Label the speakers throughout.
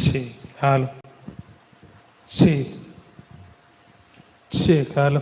Speaker 1: Check, hello. Check. Check, hello.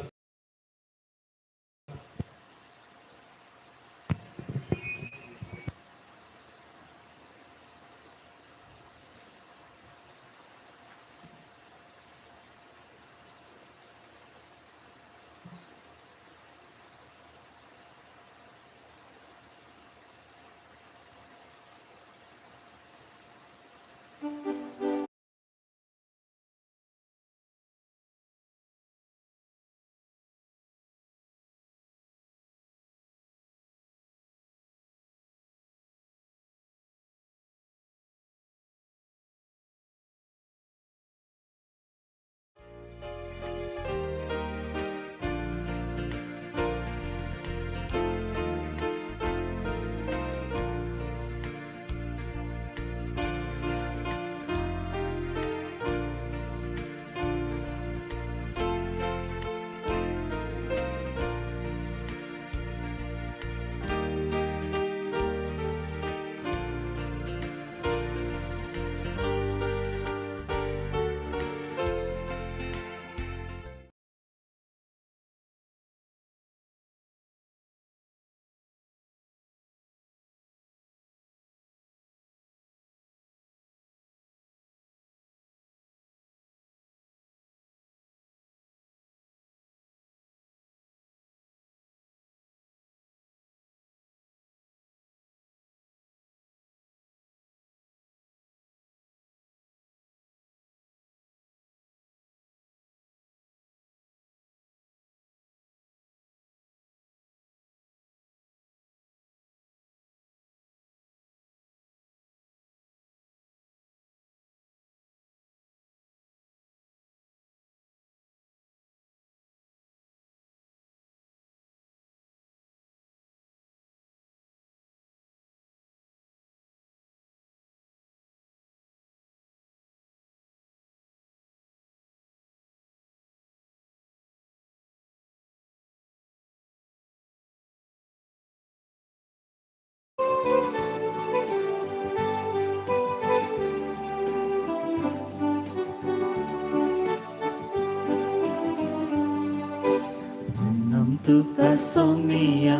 Speaker 2: तुका सोमिया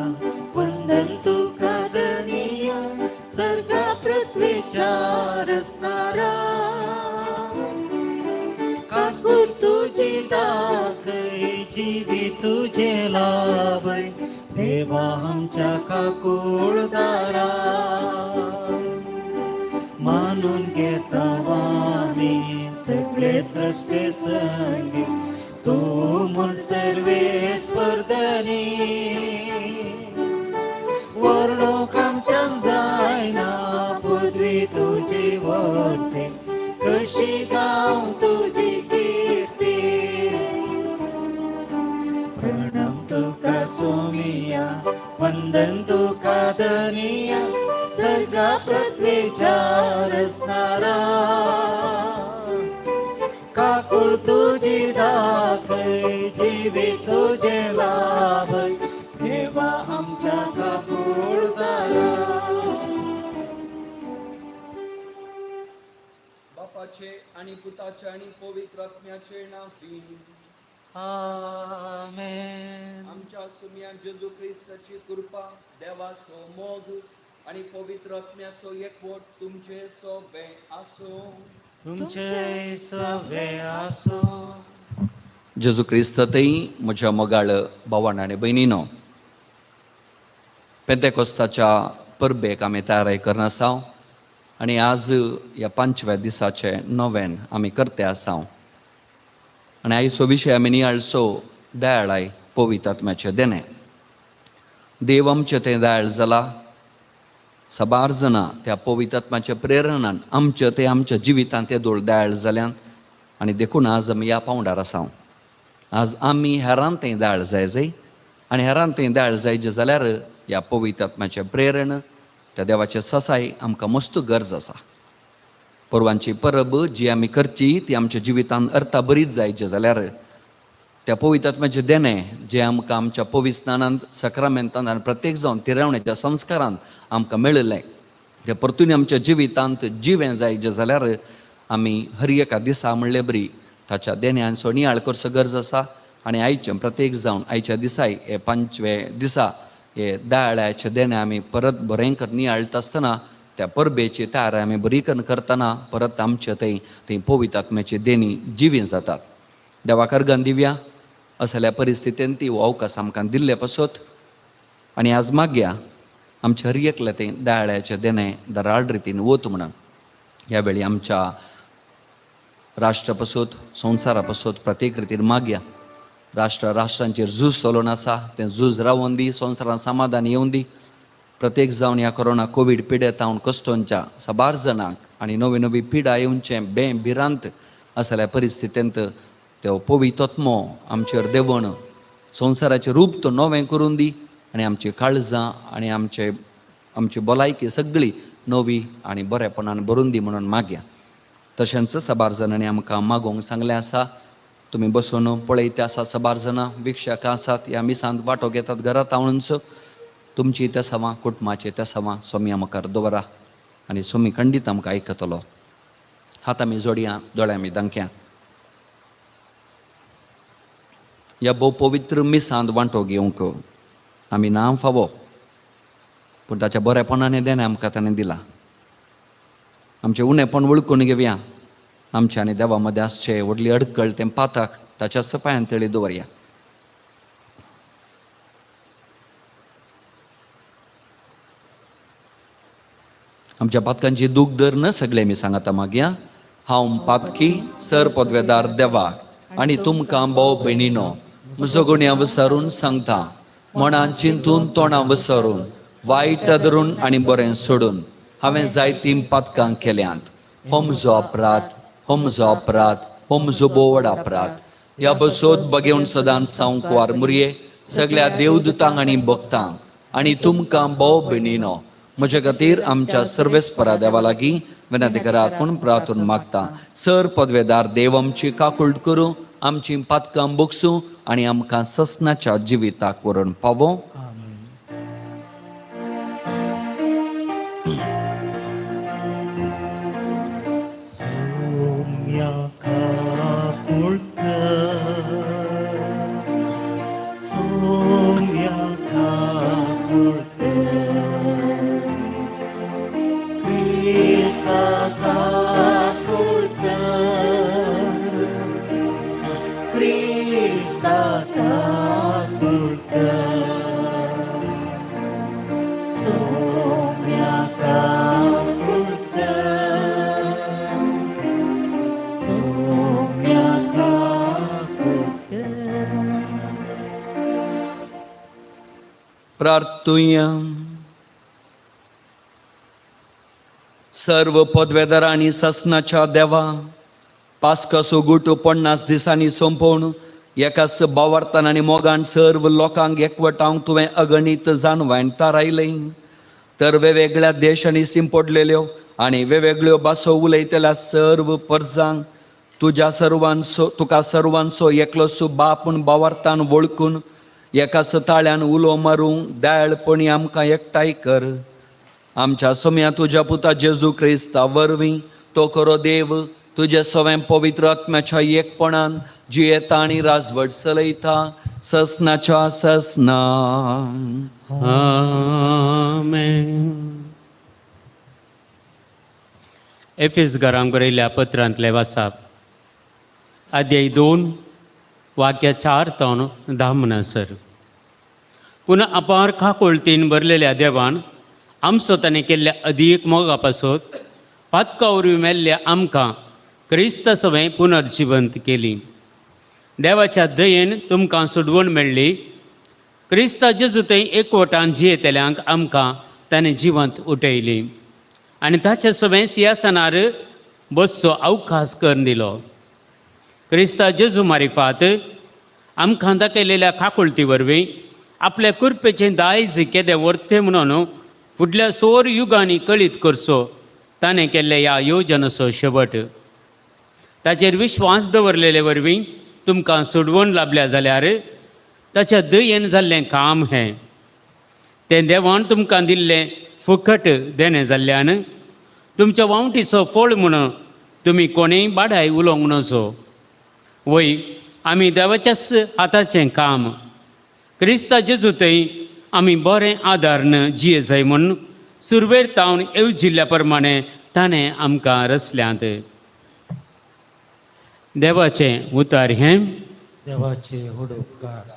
Speaker 2: वंदन तुका धनिया सर्गा पृथ्वीच्या रचणारा काकूर तुझी दाखय जीवी तुझे लाभय देवा आमच्या काकूळदारा मानून घेता आमी सगळे सृष्टी संगी तू म्हूण सर्वे स्पर्धनी वर्णूक आमच्यान जायना पृथ्वी तुजी वर्ते कशी गांव तुजी कीर्ती प्रणम तुका सोमिया वंदन तुका धनिया सर्गा पृथ्वीच्या रचणारा काकूळ तुझी दाखय जीवी तुझे लाभय देवा आमच्या काकूळदारा.
Speaker 3: बापाचे आणि पुताचे आणि पवित्र आत्म्याचे नांव.
Speaker 2: आमेन.
Speaker 3: आमच्या सुम्या जेजू क्रिस्ताची कृपा, देवाचो मोग आणि पवित्र आत्म्याचो एकवट तुमचे सोबे आसूं.
Speaker 2: तुमचे सवे आसूं.
Speaker 3: जेजू क्रिस्तातय म्हज्या मोगाळ भावान आनी भयणीनो, पेंतेकोस्ताच्या परबेक आमी तयारी करना आसा आनी आज ह्या पांचव्या दिसाचे नवेन आमी करते आसा. आनी आयचो विशय आमी नियाळचो दयाळाय पवित्र आत्म्याचें देणें. देव आमचें तें दयाळ जाला. साबार जाणां त्या पवित्र आत्म्याच्या प्रेरणान आमचें तें आमच्या जिवितांत ते दोळ दयाळ जाल्यान आनी देखून आज आमी ह्या पावंडार आसा. आज आमी हेरान तें दयाळ जाय जाय आनी हेरान तें दयाळ जायचें जाल्यार ह्या पवित्र आत्म्याचें प्रेरण त्या देवाचें ससाय आमकां मस्त गरज आसा. परवांची परब जी आमी करची ती आमच्या जिवितांत अर्था बरीच जायचें जाल्यार त्या पवित्र आत्म्याचें देणें जें आमकां आमच्या पवित्र स्नानांत सक्रामेंतांत आनी प्रत्येक जावन तिरावण्याच्या संस्कारांत आमकां मेळिल्लें तें परतून आमच्या जिवितांत जिवें जायचें जाल्यार आमी हर एका दिसा म्हणले बरी ताच्या देण्यांचो नियाळ करचो गरज आसा. आनी आयचें प्रत्येक जावन आयच्या दिसाय हे पांचवे दिसा हे दयाळ्याचे देणें आमी परत बरें कर नियाळटा आसतना त्या परबेची तयारी आमी बरी करून करतना परत आमचे थंय थंय पवित्र आत्म्याची देणी जिवीं जातात. देवाक अर्गां दिवया असल्या परिस्थितीन ती हो अवकाश आमकां दिल्ले पासत. आनी आज मागया आमच्या हर एकल्या थंय दयाळ्याचें देणें दराळ रितीन वत म्हणून. ह्या वेळी आमच्या राष्ट्रा पासत संवसारा पासत प्रत्येक रितीन मागया. राष्ट्र राष्ट्रांचेर झूज चलोवन आसा तें झूज रावोन दी, संवसारान समाधान येवन दी. प्रत्येक जावन ह्या कोरोना कोवीड पिडेतावन कश्टोंच्या साबार जाणांक आनी नवी नवी पिडा येवचें बें भिरांत असल्या परिस्थितींत तो पवित्र आत्मो आमचेर देवण संवसाराचें रूप तो नवें करून दी आनी आमची काळजां आनी आमचे आमची भलायकी सगळी नवी आनी बरेपणान भरून दी म्हणून मागया. तशेंच साबार जाणांनी आमकां मागोवंक सांगलें आसा. तुमी बसून पळयते आसात साबार जाणां भिक्षकां आसात ह्या मिसांत वांटो घेतात घरांत आवणच तुमची तेसावां कुटुंबाची तेसावां सोम्या मुखार दवरा आनी सोमी खंडीत आमकां आयकतलो. हात आमी जोडया, दोळे आमी दांकया. ह्या भोव पवित्र मिसांत वांटो घेवंक आमी ना फावो, पूण ताच्या बरेपणान देणें आमकां ताणें दिलां. आमचें उणेपण वळखून घेवया. आमच्या आनी देवा मदें आसचें व्हडली अडकळ तें पाताक ताच्या सपायान तळी दवरया. आमच्या पातकांची दूख धर सगळे मी सांगता मागया. हांव पातकी सर पदवेदार देवाक आनी तुमकां भाव भयणीनो म्हजो गुण्या वसरून सांगता, मनान चिंतून तोंडां वसरून वायट धरून आनी बरें सोडून हांवें जायतीं पातकां केल्यांत. हो म्हजो अपराध, हो म्हजो अपराध, हो म्हजो बोवड अपराध. ह्या बसोत बगेवन सदांच सांवकुवार मुरये सगळ्या देवदूतांक आनी भक्तांक आनी तुमकां भोव भयणीनो म्हजे खातीर आमच्या सर्वेस्परा देवा लागीं विनंती करात म्हूण प्रार्थून मागता. सर पदवेदार देव आमची काकुळट करूं, आमची पातकां बोगसूं आनी आमकां ससनाच्या जिविताक व्हरून पावों. प्रार्थुया. सर्व पदवेदारांनी ससनाच्या देवा पास्काचो गुटो 50 दिसांनी सोंपोवन एकाच बावार्थान आनी मोगान सर्व लोकांक एकवटावंक तुवें अगणीत जाणवायन थारायलें. तर वेगवेगळ्या देशांनी सिंपडलेल्यो आनी वेगवेगळ्यो भासो उलयतल्या सर्व परजांक तुज्या सर्वांचो तुका सर्वांचो एकलोसो बाप म्हूण बावार्थान वळखून एकाच ताळ्यान उलो मारूंक दयाळपणी आमकां एकठांय कर. आमच्या सोम्या तुज्या पुता जेजू क्रिस्ता वरवीं तो खरो देव तुज्या सवें पवित्र आत्म्याच्या एकपणान जियेता आनी राजवट चलयता ससनाच्या ससना.
Speaker 4: आमेन. एफेस घरांक बरयल्ल्या पत्रांतले वासाप अध्याय 2 वाक्य 4 तावन 10 म्हणसर. पूण अपार खाकोळतीन भरलेल्या देवान आमचो ताणें केल्ल्या अदीक मोगा पासत पातका वरवीं मेल्ल्या आमकां क्रिस्त सवें पुनर्जिवंत केली. देवाच्या दयेन तुमकां सोडवण मेळ्ळी. क्रिस्ता जेजू थंय एकवटान जियेतल्यांक आमकां ताणें जिवंत उठयली आनी ताचे सवें सिंहासनार बसचो अवकाश करून दिलो. क्रिस्ता जेजू मारिफात आमकां दाखयलेल्या काकुळती वरवीं आपल्या कृपेचें दायज केदें व्हरतें म्हणून फुडल्या सोर युगांनी कळीत करचो ताणें केल्ल्या ह्या योजनाचो शेवट. ताचेर विश्वास दवरलेले वरवीं तुमकां सोडवण लाभल्या जाल्यार ताच्या दयेन जाल्लें काम हें. तें देवान तुमकां दिल्लें फुकट देणें जाल्ल्यान तुमच्या वावटीचो फळ म्हणून तुमी कोणेय बाडाय उलोवंक नजो। वय आमी देवाच्याच हाताचें काम क्रिस्ता जेजू थंय आमी बरें आदारन जिये जाय म्हूण सुरवेर तावन येवजिल्ल्या प्रमाणे ताणें आमकां रचल्यांत। देवाचें उतार हें
Speaker 2: देवाचे हुडुपकार।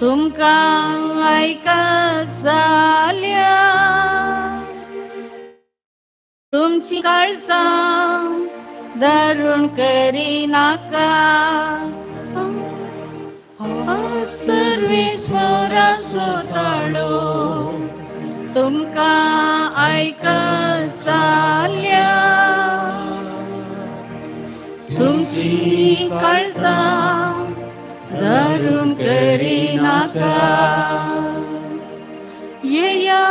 Speaker 5: तुमकां आयका जाल्या तुमची काळजां दारुण करिनाका। सर्वेस्परा सोताळो तुमकां आयका जाल्या तुमची काळजां दारुण करिनाका। येया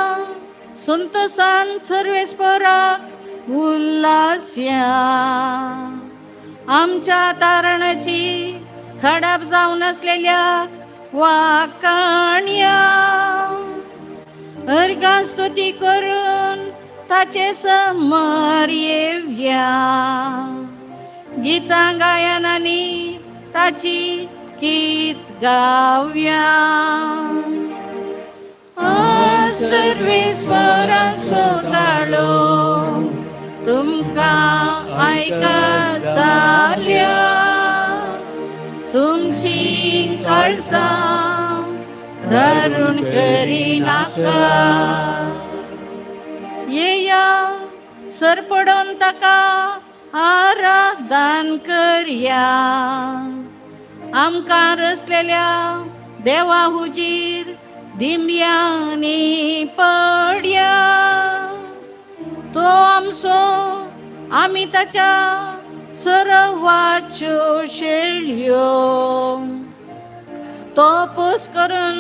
Speaker 5: संतोषान सर्वेस्पराक उल्हासया आमच्या तारणाची खडाप जावन आसलेल्या वाकाणया अर्घां स्तुती करून ताचे समर येवया गीतां गायनांनी ताची गीत गावया। सर्वेस्परा सोताळो तुमकां आयका जाल्या तुमची काळजां दारुण करिनाका। येया सरपडोन ताका आराधन करया आमकां रचलेल्या देवा हुजीर दिमयांनी पडया। तो आमचो आमी ताच्या सरवाच्यो शेळयो तो पोस करून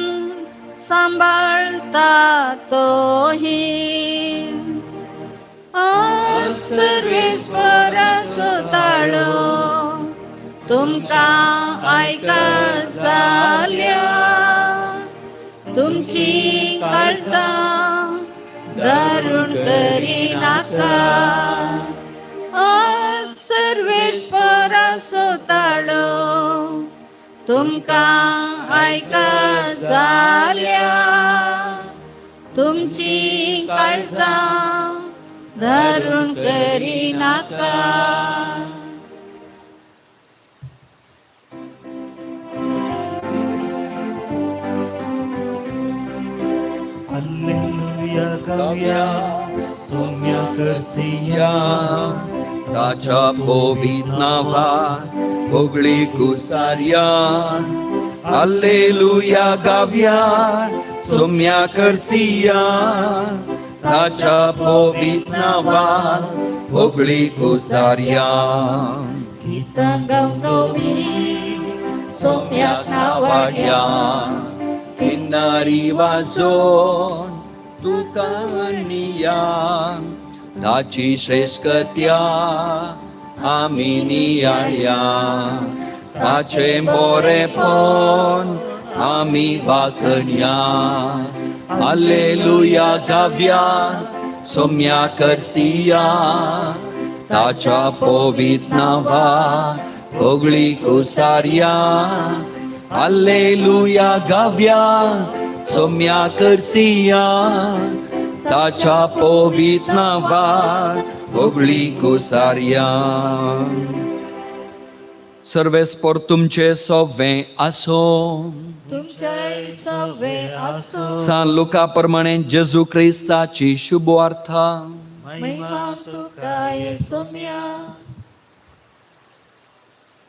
Speaker 5: सांबाळता तोही। सर्वेस्परा सोताळो तुमकां आयका जाल्या तुमची काळजां दारुण करिनाका। सर्वेस्परा सोताळो तुमकां आयका जाल्या तुमची काळजां दारुण करिनाका।
Speaker 2: Alleluia गावया सौम्या करसिया
Speaker 3: ताच्या पवित्र नांवा होगळी कुसार्या। आल्लेलुया गावया सौम्या करसिया ताच्या पवित्र नांवा होगळी कुसार्या।
Speaker 5: गीतां गावन सौम्याक नांवाड्या
Speaker 3: किन्नारी वाजोवन तुका निया ताची श्रेश्ठत्या आमी नियाळया ताचें बरेंपण आमी वाकणया। आल्लेलुया गावया सौम्या करसिया ताच्या पवित्र नांवा होगळी कुसार्या। आल्लेलुया गावया सौम्या करसिया ताच्या पवित्र नांवा होगळी कुसार्या। सर्वेस्पर तुमचे सवें आसो सान लुका प्रमाणे जेजू क्रिस्ताची शुभवार्ता।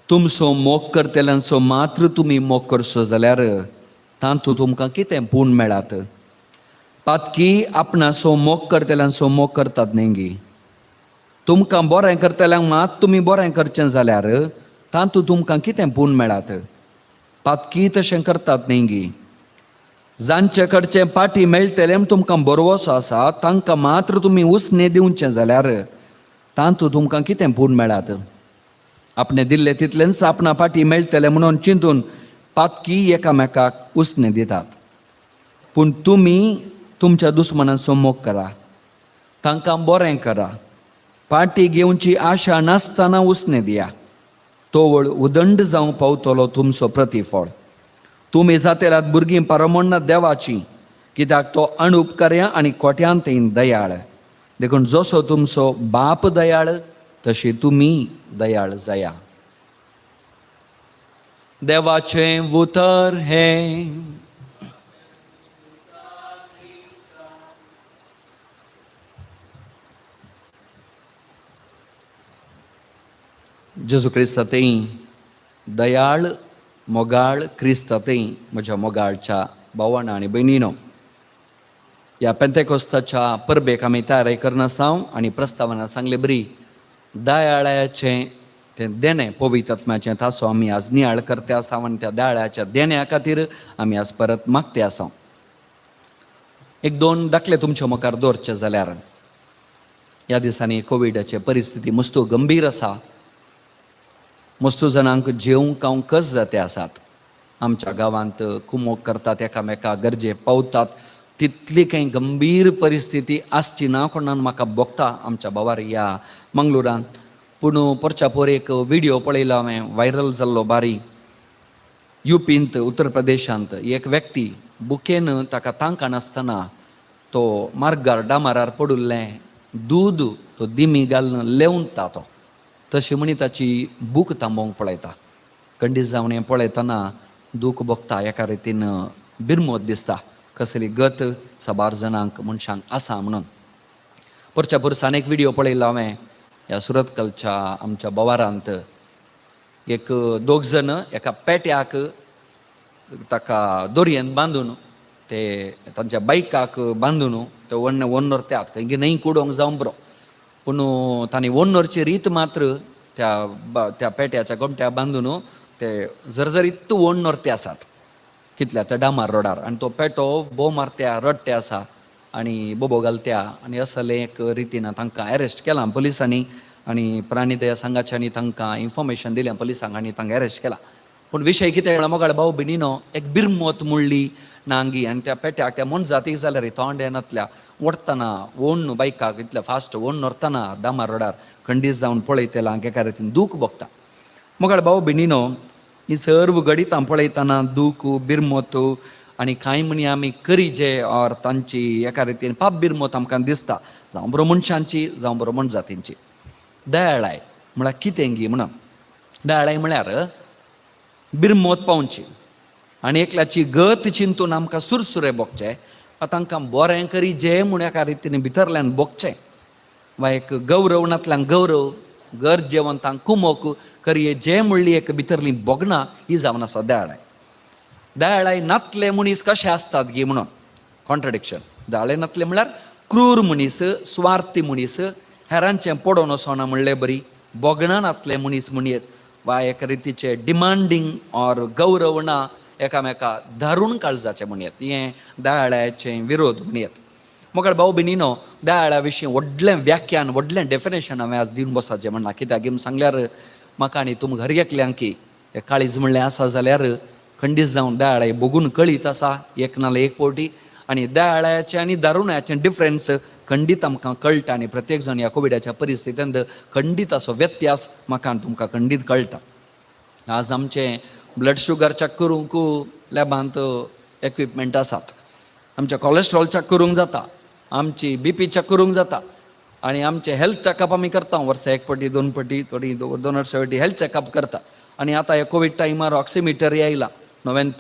Speaker 3: तुमचो मोग करतल्यांचो मात्र तुमी मोग करचो जाल्यार तातूंत तुमकां कितें पूण मेळात? पातकी आपणाचो मोग करतल्यांचो मोग करतात न्ही गी? तुमकां बरें करतल्यांक मात तुमी बरें करचें जाल्यार तातूंत तुमकां कितें पूण मेळात? पातकी तशें करतात न्ही गी? जांचे कडचें पाटी मेळटलें तुमकां बरवसो आसा तांकां मात्र तुमी उसणें दिवचें जाल्यार तातूंत तुमकां कितें पूण मेळात? आपणें दिल्लें तितलेंच आपणा पाटी मेळटलें म्हणून चिंतून पातकी एकामेकाक उसणें दितात. पूण तुमी तुमच्या दुस्मनांचो मोग करा, तांकां बरें करा, पाटी घेवची आशा नासतना उसणें दिया. तोवळ उदंड जावंक पावतलो तुमचो प्रतिफळ. तुमी जातेलात भुरगीं परमण्ण देवाची, कित्याक तो अणउपकार्या आनी कोट्यांत दयाळ. देखून जसो तुमचो बाप दयाळ तशी तुमी दयाळ जाया. देवाचें उतर हें. जेजू क्रिस्ता थंय दयाळ मोगाळ क्रिस्ता थंय म्हज्या मोगाळच्या भावान आनी भयणीनो, ह्या पेंतेकोस्ताच्या परबेक आमी तयारी करनासांव आनी प्रस्तावना सांगले बरी दयाळाचें तें देणें पवित्र आत्म्याचें ताचो आमी आज नियाळ करते आसा आनी त्या दयाळाच्या देण्या खातीर आमी आज परत मागते आसा. एक दोन दाखले तुमच्या मुखार दवरचे जाल्यार ह्या दिसांनी कोविडाची परिस्थिती मस्तू गंभीर आसा. मस्तू जाणांक जेवंक खावंक कस जाते आसात. आमच्या गांवांत कुमोक करतात, एकामेका गरजे पावतात. तितली कांय गंभीर परिस्थिती आसची ना कोणान म्हाका भोगता आमच्या भावार ह्या मंगळुरांत. पूण परच्या पोर एक व्हिडियो पळयलो हांवें, व्हायरल जाल्लो बारी. युपींत उत्तर प्रदेशांत एक व्यक्ती बुकेन ताका तांकां नासतना तो मार्गार डामारार पडिल्लें दूद तो दिमी घालून लेवता तो तशी म्हणी ताची बूक थांबोवंक पळयता. कंडीस जावन हें पळयतना दूख भोगता, एका रितीन बिरमोत दिसता कसली गत साबार जाणांक मनशांक आसा म्हणून. परच्या पुरसान एक व्हिडियो पळयलो हांवें ह्या सुरतकलच्या आमच्या बोवारांत एक दोग जण एका पेट्याक ताका दोरयेन बांदून ते तांच्या बायकाक बांदून ते वण्ण वण्णर त्यात खंय न्हंय कुडोवंक जावं बरो, पूण तांणी वण्णरची रीत मात्र त्या त्या पेट्याच्या गोमट्या बांदून ते जरजरीत वण्णर ते आसात कितल्या त्या डामार रोडार. आनी तो पेटो बोव मारत्या रडटे आसा आनी बोबो घालत्या आनी असले एक रितीन तांकां अरेस्ट केलां पुलिसांनी आनी प्राणी दया संघाच्यांनी तांकां इन्फॉर्मेशन दिलें पुलिसांक आनी तांकां अरेस्ट केला. पूण विशय कितें म्हणल्यार मोगाळ भाव भयणीनो, एक बिरमोत मुळ्ळी नांगी आनी त्या पेट्याक त्या मनजातीक जाल्यार तोंड येनातल्या ओडटना ओण्ण बायकाक इतल्या फास्ट ओण्ण व्हरतना डामार रोडार खंडीस जावन पळयतल्या एका रितीन दूख भोगता. मोगाळ भाव भयणीनो, ही सर्व घडितां पळयतना दूख बिरमोत आनी कांय म्हणी आमी करीजे ऑर तांची एका रितीन पाप बिरमोत आमकां दिसता, जावं बरो मनशांची जावं बरो मनजातींची. दयाळाय म्हळ्यार कितें गी म्हणून, दयाळाय म्हळ्यार बिरमोत पावची आनी एकल्याची गत चिंतून आमकां सुरसुरे भोगचे वा तांकां बरें करीजे म्हूण एका रितीन भितरल्यान भोगचें वा एक गौरव नातल्यान गौरव गरजेवंतांक कुमोक करये जे म्हणली एक भितरली भोगणां ही जावन आसा दयाळाय. दयाळाय नातले मनीस कशे आसतात गी म्हणून कॉन्ट्रडिक्शन. दयाळाय नातले म्हळ्यार क्रूर मनीस, स्वार्थी मनीस, हेरांचें पडोवन वचना म्हणले बरी भोगणां नातले मनीस म्हणयेत वा एक रितीचे डिमांडींग ऑर गौरव ना एकामेका धारून काळजाचें म्हणयेत, हें दयाळाचें विरोध म्हणयेत. मोगाळ भाव भयणीनो, दयाळा विशीं व्हडलें व्याख्यान व्हडलें डेफिनेशन हांवें आज दिवन बसाचें म्हणलां, कित्याक म्हूण सांगल्यार म्हाका आनी तुमकां हर एकल्यांक की काळीज म्हणलें आसा जाल्यार खंडीत जावन दयाळाय भोगून कळीत आसा एक नाल्यार एक पावटी. आनी दयाळाचें आनी दारुण्याचें डिफरन्स खंडीत आमकां कळटा आनी प्रत्येक जाण ह्या कोविडाच्या परिस्थितींत खंडीत असो व्यत्यास म्हाका आनी तुमकां खंडीत कळटा. आज आमचें ब्लड शुगर चॅक करूंक लॅबांत एक्विपमेंट आसात, आमचें कॉलेस्ट्रॉल चॅक करूंक जाता, आमची बीपी चॅक करूंक जाता आनी आमचें हेल्थ चॅकअप आमी करता वर्सा एक पटी दोन पटी थोडी दोन वर्सां फावटी हेल्थ चॅकअप करता. आनी आतां ह्या कोवीड टायमार ऑक्सिमिटर आयला नव्यान,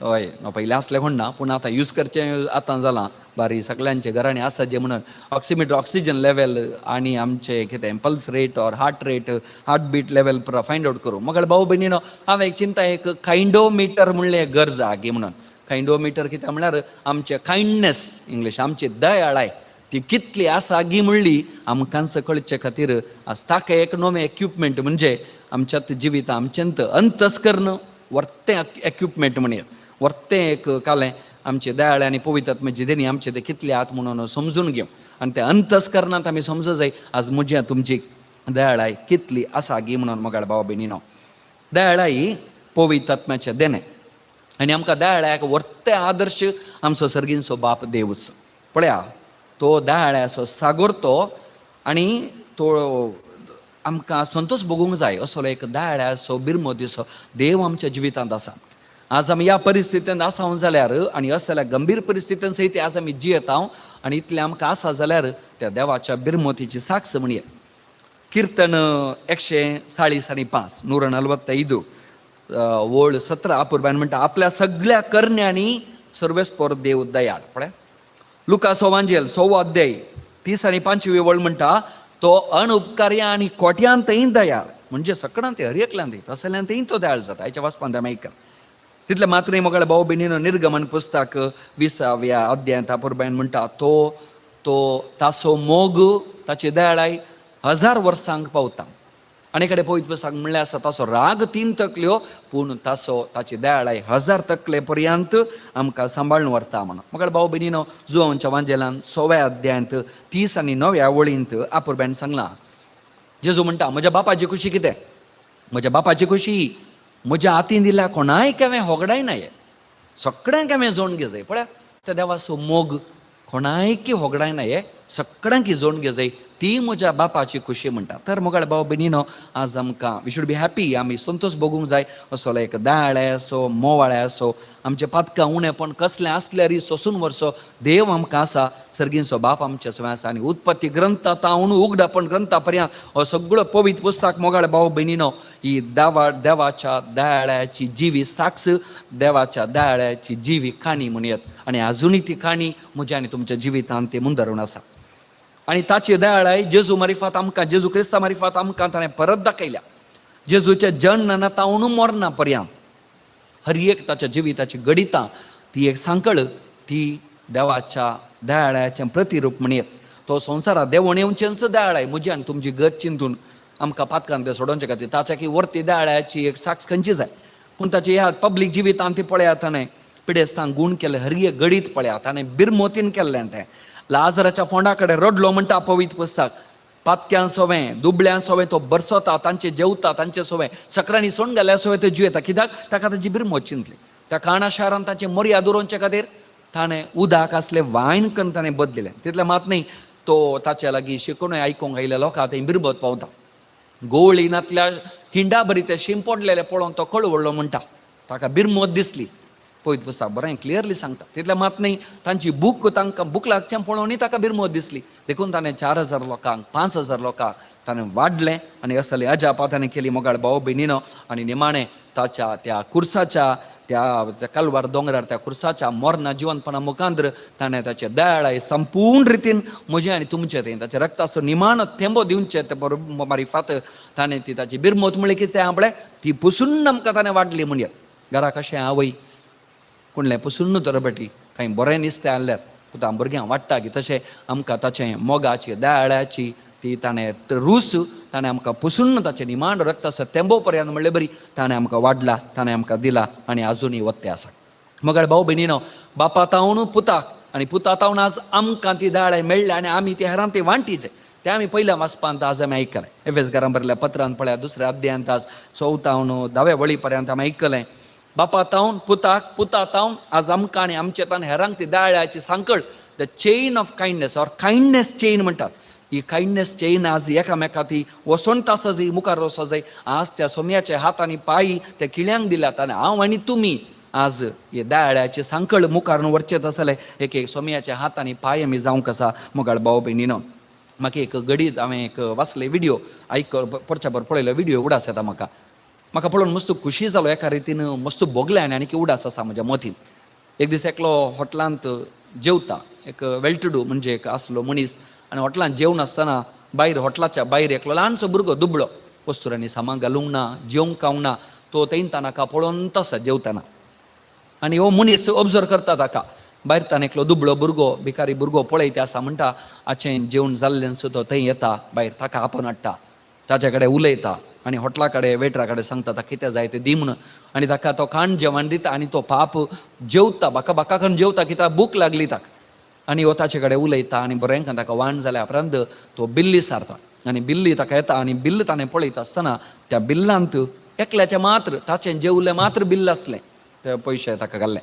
Speaker 3: हय पयलीं आसलें म्हण ना पूण आतां यूज करचें आतां जालां बारी सगल्यांच्या घरांनी आसा जें म्हणून ऑक्सिमिटर ऑक्सिजन लेवल आनी आमचें कितें pulse rate or heart rate heart beat level पुरा फायंड आवट करूं. मगळ भाव भयणीनो, हांवें एक चिंता एक कायंडोमिटर म्हणलें गरज आहा गी म्हणून. कायंडोमिटर कितें म्हळ्यार आमचें कायंडनेस इंग्लीश आमची दयाळाय ती कितली आसा गी म्हणली आमकांच कळचे खातीर आज ताका एक नवें एक्विपमेंट म्हणजे आमच्यात जिविता आमच्यांत अंतस्कर्ण वर्तें एक्विपमेंट म्हणयत, वर्तें एक कालें आमचे दयाळे आनी पवित्र देणी आमचे ते कितले आहात म्हणून समजून घेवं आनी ते अंतस्करणांत आमी समजू जाय आज म्हज्या तुमची दयाळाय कितली आसा गी म्हणून. मोगाळ भाव भयणीनो, दयाळाय पवित्र आत्म्याचें देणें आनी आमकां दयाळायक वर्ते आदर्श आमचो सर्गींचो बाप देवूच. पळया तो दयाळ्याचो सागोर तो आनी तो आमकां संतोश भोगूंक जाय असो एक दयाळ्याचो बिरमोदीचो देव आमच्या जिवितांत आसा. आज आमी ह्या परिस्थितींत आसा जाल्यार आनी असल्या गंभीर परिस्थितीन सयत आज आमी जियेता आनी इतलें आमकां आसा जाल्यार त्या देवाच्या बिरमोतीची साक्ष म्हणयेत. कीर्तन 145 145 वळ 17 अपुरबायन म्हणटा आपल्या सगळ्या करण्यांनी सर्वेस्पर देव दयाळ. पळय लुकास वांजेल 6 अध्याय 30 आनी 5 वळ म्हणटा तो अणउपकार्य आनी कोट्यांतय दयाळ, म्हणजे सकडांत हर एकल्यांत तसल्यांतय तो दयाळ जाता. हाच्या वाचपांत आमी आयकला. तितले मात्र मोगाळ भाव भयणीनो, निर्गमन पुस्तक 20व्या अध्यायांत अपुरबायन म्हणटा तो तो ताचो मोग ताची दयाळाय 1000 वर्सांक पावता. आनी कडेन पवित्र पुस्तक म्हणलें आसा ताचो राग 3 तकल्यो पूण ताचो ताची दयाळाय 1000 तकले पर्यंत आमकां सांबाळून व्हरता म्हणून. मोगाळ भाव भयणीनो, जुवांच्या वांजेलान 6व्या अध्यायांत 30 आनी 9व्या वळींत अपुरबायन सांगलां, जेजू म्हणटा म्हज्या बापाची खुशी कितें, म्हज्या बापाची खुशी म्हज्या हातीन दिल्या कोणायक हांवें होगडायना, सगळ्यांक हांवें जोड घेजाय. पळया त्या देवाचो मोग कोणायकी होगडायना, सगळ्यांक जोड घेजाय, ती म्हज्या बापाची खुशी म्हणटा. तर मोगाळ भाव भयणीनो, आज आमकां we should be happy, आमी संतोश भोगूंक जाय असो एक दयाळे असो मोवाळे असो आमचे पातकां उणेपण कसलें आसल्यारय सोसून वर्सो देव आमकां आसा, सर्गींचो बाप आमच्या सगळें आसा. आनी उत्पत्ती ग्रंथा तावन उगडापण ग्रंथा पर्यंत हो सगळो पवित्र पुस्तक मोगाळ भाव भयणीनो ही देवाच्या दयाळ्याची जिवी साक्ष, देवाच्या दयाळ्याची जिवी काणी म्हणयत. आनी आजुनूय ती काणी म्हज्या आनी तुमच्या जिवितांत ती मुंदरून आसा. आनी ताची दयाळाय जेजू मारिफात आमकां, जेजू क्रिस्ता मारिफात आमकां ताणें परत दाखयल्या. जेजूच्या जन्म तावन मरणा पर्यंत हर एक ताच्या जिविताची घडितां ती एक सांकळ ती देवाच्या दयाळाचें प्रतिरूप म्हणयत. तो संवसारात देवण येवचेंच दयाळाय म्हजी आनी तुमची गत चिंतून आमकां पातकान तें सोडोवचे खातीर ताच्या की वर्ती दयाळाची एक साक्ष खंयची जाय. पूण ताची ह्या पब्लीक जिवितांत ती पळयात ताणें पिडेस्तांक गूण केलें, हर एक घडीत पळयात ताणें बिरमोतीन केल्लें तें. लाजराच्या फोंडा कडेन रडलो म्हणटा पवित्र पुस्तक, पातक्यां सोवें दुबळ्यां सोवें तो बरसता, तांचे जेवता, तांचे सोवें सकरांनी सोण घाल्या सोवें तो जियेता. कित्याक ताका ताची बिरमोत चिंतली. त्या काणा शारान ताचें मर्याद उरोवचे खातीर ताणें उदक आसलें वायन करून ताणें बदलिलें. तितलें मात न्ही, तो ताच्या लागीं शिकूनय आयकूंक आयिल्ल्या लोकांक थंय बिरबत पावता. गोवळी नातल्या हिंडा बरी ते शिंपडलेले पळोवन तो कळवळलो म्हणटा, ताका बिरमोत दिसली. पवित्र पुस्तक बरें क्लियरली सांगता. तितलें मात न्ही, तांची बूक तांकां बूक लागचें पळोवनूय ताका बिरमोत दिसली. देखून ताणें 4000 लोकांक 5000 लोकांक ताणें वाडलें आनी असली अजापां ताणें केली मोगाळ भाव भयणीनो. आनी निमाणें ताच्या त्या कुर्साच्या त्या कलवार दोंगरार त्या कुर्साच्या मरणा जिवनपणा मुखांतर ताणें ताचे दयाळाय संपूर्ण रितीन म्हजें आनी तुमचें थंय ताच्या रक्ताचो निमाणो थेंबो दिवचें ते बरोबर मारिफात ताणें ती ताची बिरमोत म्हणली कितें आपलें ती पुसून आमकां ताणें वाडली म्हणयत. घरा कशें आवय कोणलें पुसून तर बेटी कांय बरें नुस्तें आहल्यार पुता भुरग्यांक वाडटा की तशें आमकां ताचें मोगाची दयाळ्याची ती ताणें रूस ताणें आमकां पुसून ताचें निमाण रक्त आसा तेंबो पर्यंत म्हणले बरी ताणें आमकां वाडला, ताणें आमकां दिला आनी आजुनूय वत्ते आसा. मगर भाव भयणीनो, बापा तावन पुताक आनी पुता तावन आज आमकां ती दयाळाय मेळ्ळ्या आनी आमी ती हेरान ती वांटीचे ते आमी पयल्या वाचपांत आज आमी आयकलें. एफेसकारां बरयल्ल्या पत्रान पळया 2 अध्यायांत आज 4 10व्या वळी पर्यंत आमी आयकलें. बापा तावन पुताक, पुता तावन आज आमकां आनी आमचे तान हेरांक ती दयाळाची सांकळ, the chain of kindness or kindness chain म्हणटात. ही काइंडनेस चेन आज एकामेका ती वसोंत आसा जाय, मुखार वचो जाय. आज त्या सोम्याचे हात आनी पांय त्या किळ्यांक दिल्यात आनी हांव आनी तुमी आज हे दयाळाची सांकळ मुखार व्हरचेत आसले एक एक सोम्याचे हात आनी पांय आमी जावंक आसा. मोगाळ भाव भयणीनो, म्हाका एक घडीत हांवें एक वाचलें व्हिडियो, आयक परच्यापर पळयलो व्हिडियो उडास येता म्हाका. म्हाका पळोवन मस्त खुशी जालो, एका रितीन मस्त भोगलें आनी आनीक उडास आसा म्हज्या मतीन. एक दीस एकलो हॉटलांत जेवता, एक वेल टू do म्हणजे एक आसलो मनीस, आनी हॉटलांत जेवन आसतना भायर हॉटलाच्या भायर एकलो ल्हानसो भुरगो दुबळो, वस्तुरांनी सामान घालूंक ना, जेवंक खावंक ना, तो थंय ताका पळोवन आसा जेवतना. आनी हो मनीस ऑब्जर्व करता ताका, भायर ताणें एकलो दुबळो भुरगो, भिकारी भुरगो पळयता आसा म्हणटा आचें जेवण जाल्लें सो तो थंय येता भायर, ताका आपोवन हाडटा, ताचे कडेन उलयता आनी हॉटला कडेन वेटरा कडेन सांगता ताका कितें जाय तें दी म्हणून, आनी ताका तो खाण जेवण दिता आनी तो पाप जेवता, बाका बाका करून जेवता कित्याक भूक लागली ताका. आनी हो ताचे कडेन उलयता आनी बरें ताका वाण जाल्या उपरांत तो बिल्ली सारता आनी बिल्ली ताका येता आनी बिल्ल ताणें पळयता आसतना त्या बिल्लांत एकल्याचें मात्र ताचें जेवलें मात्र बिल्ल आसलें, ते पयशे ताका घाल्ले.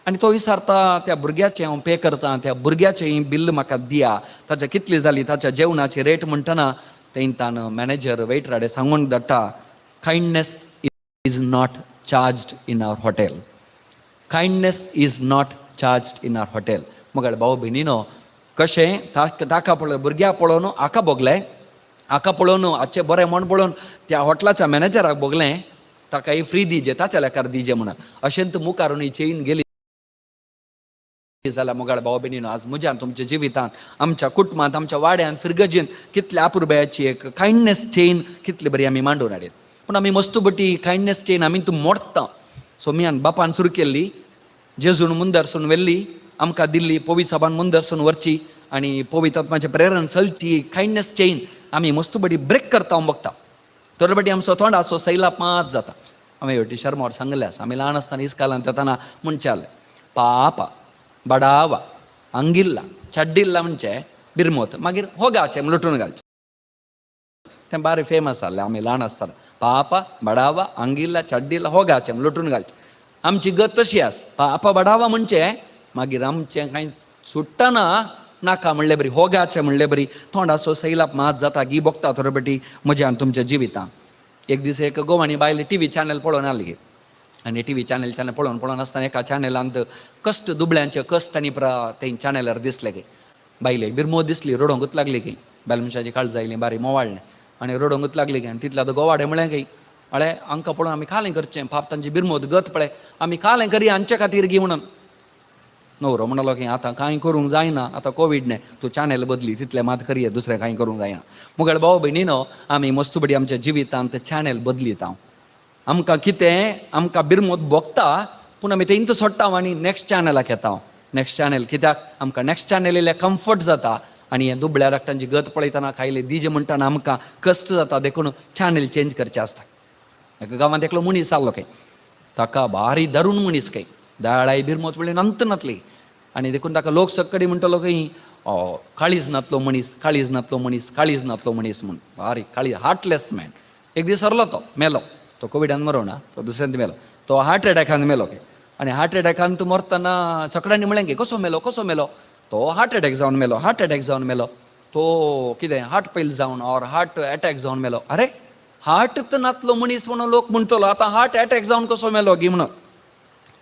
Speaker 3: आनी तो विचारता त्या भुरग्याचें हांव पे करता, त्या भुरग्याचें बिल्ल म्हाका दिया, ताच्या कितली जाली ताच्या जेवणाची रेट म्हणटना तेंतान मॅनेजर वेटराडे सांगून धाडटा, kindness is not charged in our hotel, kindness is not charged in our hotel. मगळ भाव भयणीनो कशें ताका पळय भुरग्याक पळोवन हाका भोगलें, हाका पळोवन हाचें बरें म्हण पळोवन त्या हॉटलाच्या मॅनेजराक भोगलें, ताका ही फ्री दिजे, ताच्या लेखार दिजे म्हणून. अशेंच मुखार ही चेन गेली जाल्यार मोगाळ भाव भयणीनो आज म्हज्यान तुमच्या जिवितांत, आमच्या कुटुंबांत, आमच्या वाड्यान, फिरगजेन कितल्या अपुरबायाची एक कायंडनेस चेन कितली बरी आमी मांडून हाडीत. पूण आमी मस्तुबटी कायंडनेस चेन आमी तूं मोडटा. सोमियान बापान सुरू केल्ली, जेजून मुंदरसून व्हेल्ली, आमकां दिल्ली, पोवी साबान मुंदरसून व्हरची आनी पोवी तत्वाचें प्रेरण चलची कायंडनेस चेन आमी मस्तुबटी ब्रेक करता हांव बघता. थोडे आमचो तोंडाचो सैला पांच जाता. हांवें ह्यो शर्मावर सांगलें आसा, आमी ल्हान आसतना इस्कालान येताना म्हणचे पापा बडावा अंगिल्ला चड्डिल्ला म्हणजे बिरमोत, मागीर होगाचें लुटून घालचें, तें बारी फेमस जाल्लें आमी ल्हान आसतना. पापा बडावा अंगिल्ला चड्डिल्ला होगाचें लुटून घालचें. आमची गत तशी आस, पापा बडावा म्हणजे मागीर आमचें कांय सुट्टना नाका म्हणले बरी, होगाचें म्हणले बरी तोंडाचो सैलाप मात जाता गी बोगता थोडे बेटी म्हज्या आनी तुमच्या जिवितांत. एक दीस एक गोवानी बायल टी व्ही चॅनल पळोवन आसली आनी टी व्ही चॅनल चॅनल पळोवन पळोवन आसतना एका चॅनलांत कश्ट दुबळ्यांचे कश्ट आनी प्रा ते चॅनलार दिसले की बायले बिरमोत दिसली, रडोंकूच लागली की बायल मनशाची काळजां आयली बारी मोवाळ्ळें आनी रडोंकूच लागली की. आनी तितल्या आतां गोवाडे म्हळें की अळे आमकां पळोवन आमी कालें करचें, पाप तांची बिरमोत गत पळय आमी कालें करी हांचे खातीर गी म्हणून. न्हवरो म्हणलो की आतां कांय करूंक जायना, आतां कोवीड न्ही, तूं चॅनल बदली तितलें मात करये, दुसरें कांय करूंक जायना. मुगळ भाव भयणीनो आमी मस्तुबडी आमच्या जिवितांत चॅनल बदलीत. आमकां कितें आमकां बिरमोत भोगता पूण आमी तेंच सोडटा आनी नॅक्स्ट चॅनलाक येता. नॅक्स्ट चॅनल कित्याक आमकां नॅक्स्ट चॅनल इल्लें कम्फर्ट जाता आनी हें दुबळ्या राखटांची गत पळयतना खायले दिजे म्हणटाना आमकां कश्ट जाता, देखून चॅनल चेंज करचें आसता. एका गांवांत एकलो मनीस आसलो खंय, ताका भारी दारून मनीस खंय, दाळाय बिरमोत म्हणल्यार नंत नातली आनी देखून ताका लोक सक्कडी म्हणटलो खंय काळीज नातलो मनीस, काळीज नातलो मनीस, काळीज नातलो मनीस म्हूण, भारी काळीज, हार्टलेस मॅन. एक दीस सरलो तो मेलो, तो कोविडान मरोना, तो दुसऱ्यांत मेलो, तो हार्ट एटॅकान मेलो खंय. आनी हार्ट एटॅकान तूं मरतना सगळ्यांनी म्हणलें की कसो मेलो, कसो मेलो, तो हार्ट एटॅक जावन मेलो, हार्ट एटॅक जावन मेलो, तो कितें हार्ट फेल जावन ऑर हार्ट एटॅक जावन मेलो. अरे हार्ट तर नातलो मनीस म्हणून लोक म्हणटलो, आतां हार्ट एटॅक जावन कसो मेलो गी म्हणून,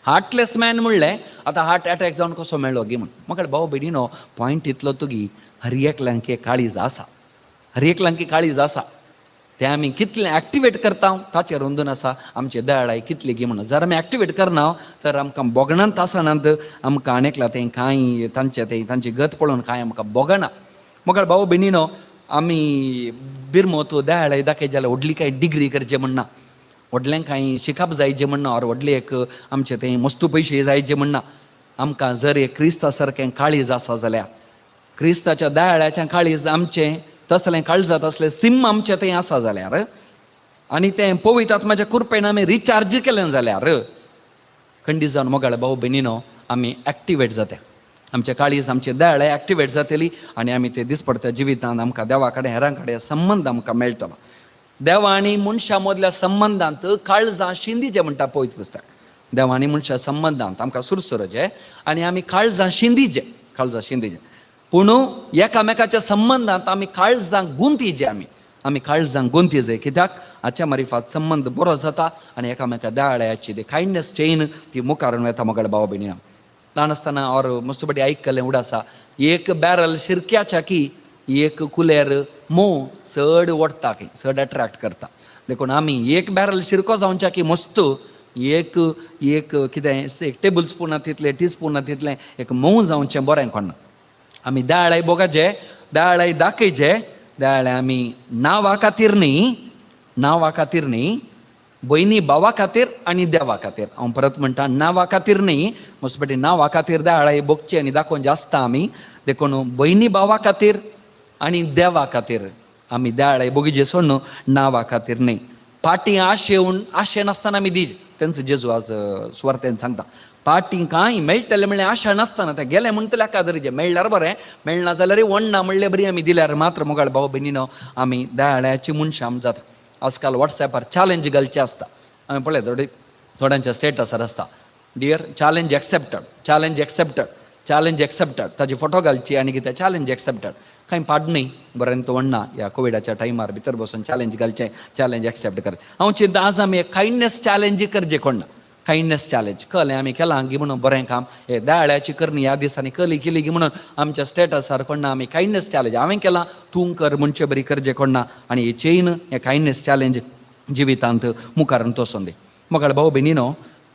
Speaker 3: हार्टलेस मॅन म्हणलें, आतां हार्ट एटॅक जावन कसो मेळ्ळो गी म्हूण. म्हाका भाव भयणीनो पॉयंट इतलो तुगी हर एकल्यांक काळीज आसा, हर एकल्यांक काळीज आसा, तें आमी कितलें एक्टिवेट करता ताचेर अंदून आसा आमचे दयाळाय कितली गी म्हणून. जर आमी एक्टिवेट करना तर आमकां बोगणांत आसनात, आमकां आनी तें कांय तांचें तें तांची गत पळोवन कांय आमकां बोगना. मगर भाव भयणीनो आमी बिरमोत दयाळाय दाखयत जाल्यार व्हडली कांय डिग्री करचें म्हणना, व्हडलें कांय शिकप जाय जें म्हणना, ऑर व्हडलें एक आमचें तें मस्तू पयशे जाय जें म्हणना. आमकां जर एक क्रिस्ता सारकें काळीज आसा जाल्यार, क्रिस्ताच्या दयाळाचें काळीज आमचें तसलें काळजात तसलें सिम आमचें तें आसा जाल्यार आनी तें पवित्र आत्माच्या कृपेन आमी रिचार्ज केलें जाल्यार खंडीत जावन मोगाळ भाव भयणीनो आमी एक्टिवेट जाता, आमचें काळीज आमचें दयाळ एक्टिवेट जातली आनी आमी ते दिसपडत्या जिवितांत आमकां देवा कडेन हेरां कडेन संबंद आमकां मेळटलो. देवा आनी मनशां मदल्या संबंदांत काळजां शिंदीचें म्हणटा पवित्र पुस्तक. देवा आनी मनशां संबंदांत आमकां सुरसुरचें आनी आमी काळजां शिंदीचें, काळजां शिंदीचें. पूण एकामेकाच्या संबंदांत आमी काळजां गुंतीचे, आमी आमी काळजां गुंतीचे कित्याक हाच्या मारिफात संबंद बरो जाता आनी एकामेका दयाळाची ती कायंडनेस चेन ती मुखार वता. मगळ भाव भयणी ल्हान आसतना ऑर मस्तुपटी आयकल्लें उड आसा, एक बॅरल शिरक्याच्या की एक कुलेर मोव चड ओडटा की चड एट्रॅक्ट करता. देखून आमी एक बॅरल शिरको जावच्या की मस्त एक एक कितें एक टेबल स्पून तितलें टी स्पून तितलें एक मोव जावचें बरें कोण. आमी दयाळाय बोगाचे, दयाळाय दाखयचे, दयाळाय आमी नांवा खातीर न्ही, नांवा खातीर न्ही, भयणी भावा खातीर आनी देवा खातीर. हांव परत म्हणटा नांवा खातीर न्ही, मस्तपटी नांवा खातीर दाळाय भोगची आनी दाखोवचे आसता आमी. देखून भयणी भावा खातीर आनी देवा खातीर आमी दाळाय भोगीचे सोडून नांवा खातीर न्ही. पाटी आशेवन आशे नासतना आमी these, तेंच जेजू आज सुवार्थेन सांगता. पाटी कांय मेळटलें म्हणल्यार आशा नासतना तें गेलें म्हणटलें एका दर्जे मेळ्ळ्यार बरें, मेळना जाल्यार वण्णा म्हणले बरी आमी दिल्यार मात्र मोगाळ भाव भयणीनो आमी दयाळ्याची मनशां जाता. आजकाल वॉट्सॅपार चॅलेंज घालचे आसता, आमी पळय थोड्यांच्या स्टेटसार आसता, dear challenge accepted, challenge accepted, challenge accepted, ताजी फोटो घालची आनी कितें चॅलेंज एक्सेप्टेड. कांय पाड न्ही, बरें तो म्हणना ह्या कोविडाच्या टायमार भितर बसून चॅलेंज घालचें, चॅलेंज एक्सेप्ट कर. हांव चिंता आज आमी कायंडनेस चॅलेंज करचें कोण ना, कायंडनेस चॅलेंज कलें आमी केलां गी म्हणून बरें काम हे दयाळ्याची करणी ह्या दिसांनी कली केली गी म्हणून आमच्या स्टेटसार कोण ना आमी कायंडनेस चॅलेंज हांवें केलां तूं कर म्हणचे बरी करचें कोण ना. आनी हे चेन हे कायंडनेस चॅलेंज जिवितांत मुखार तोसून दी. मोगाळ भाव भयणीनो,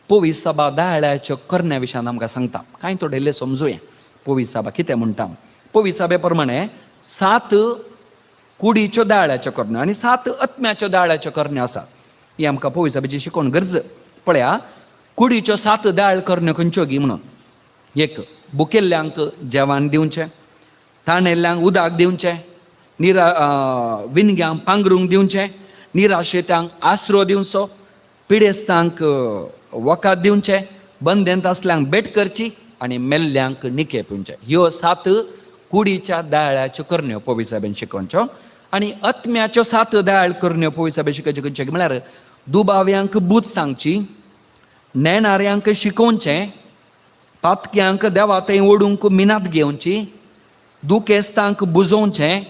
Speaker 3: पवी सभा दयाळ्याच्यो करण्या विशयान आमकां सांगता, कांय थोडें इल्लें समजुया. पवी सभा कितें म्हणटा? पवी सभे प्रमाणे 7 कुडीच्यो दयाळ्याच्यो करण्यो आनी 7 आत्म्याच्यो दयाळ्याच्यो करण्यो आसात. ही आमकां पवी सभेची शिकोवण गरज. पळया, कुडीच्यो 7 दयाळ करण्यो खंयच्यो गी म्हणून, एक भुकेल्ल्यांक जेवण दिवचें, ताणेल्ल्यांक उदक दिवचें, विनग्यांक पांगरूंक दिवचें, निराशेत्यांक आसरो दिवचो, पिडेस्तांक वखद दिवचें, बंदेंत आसल्यांक भेट करची आनी मेल्ल्यांक निके पिवचें. ह्यो 7 कुडीच्या दयाळ्याच्यो करण्यो पवी साहेबान शिकोवच्यो. आनी आत्म्याच्यो 7 दयाळ करण्यो पवी साहेबान शिकोवच्यो खंयच्यो म्हळ्यार दुबाव्यांक बूद सांगची, नेणाऱ्यांक शिकोवचें, पातक्यांक देवा थंय ओडूंक मिनात घेवची, दुखेस्तांक बुजोवचें,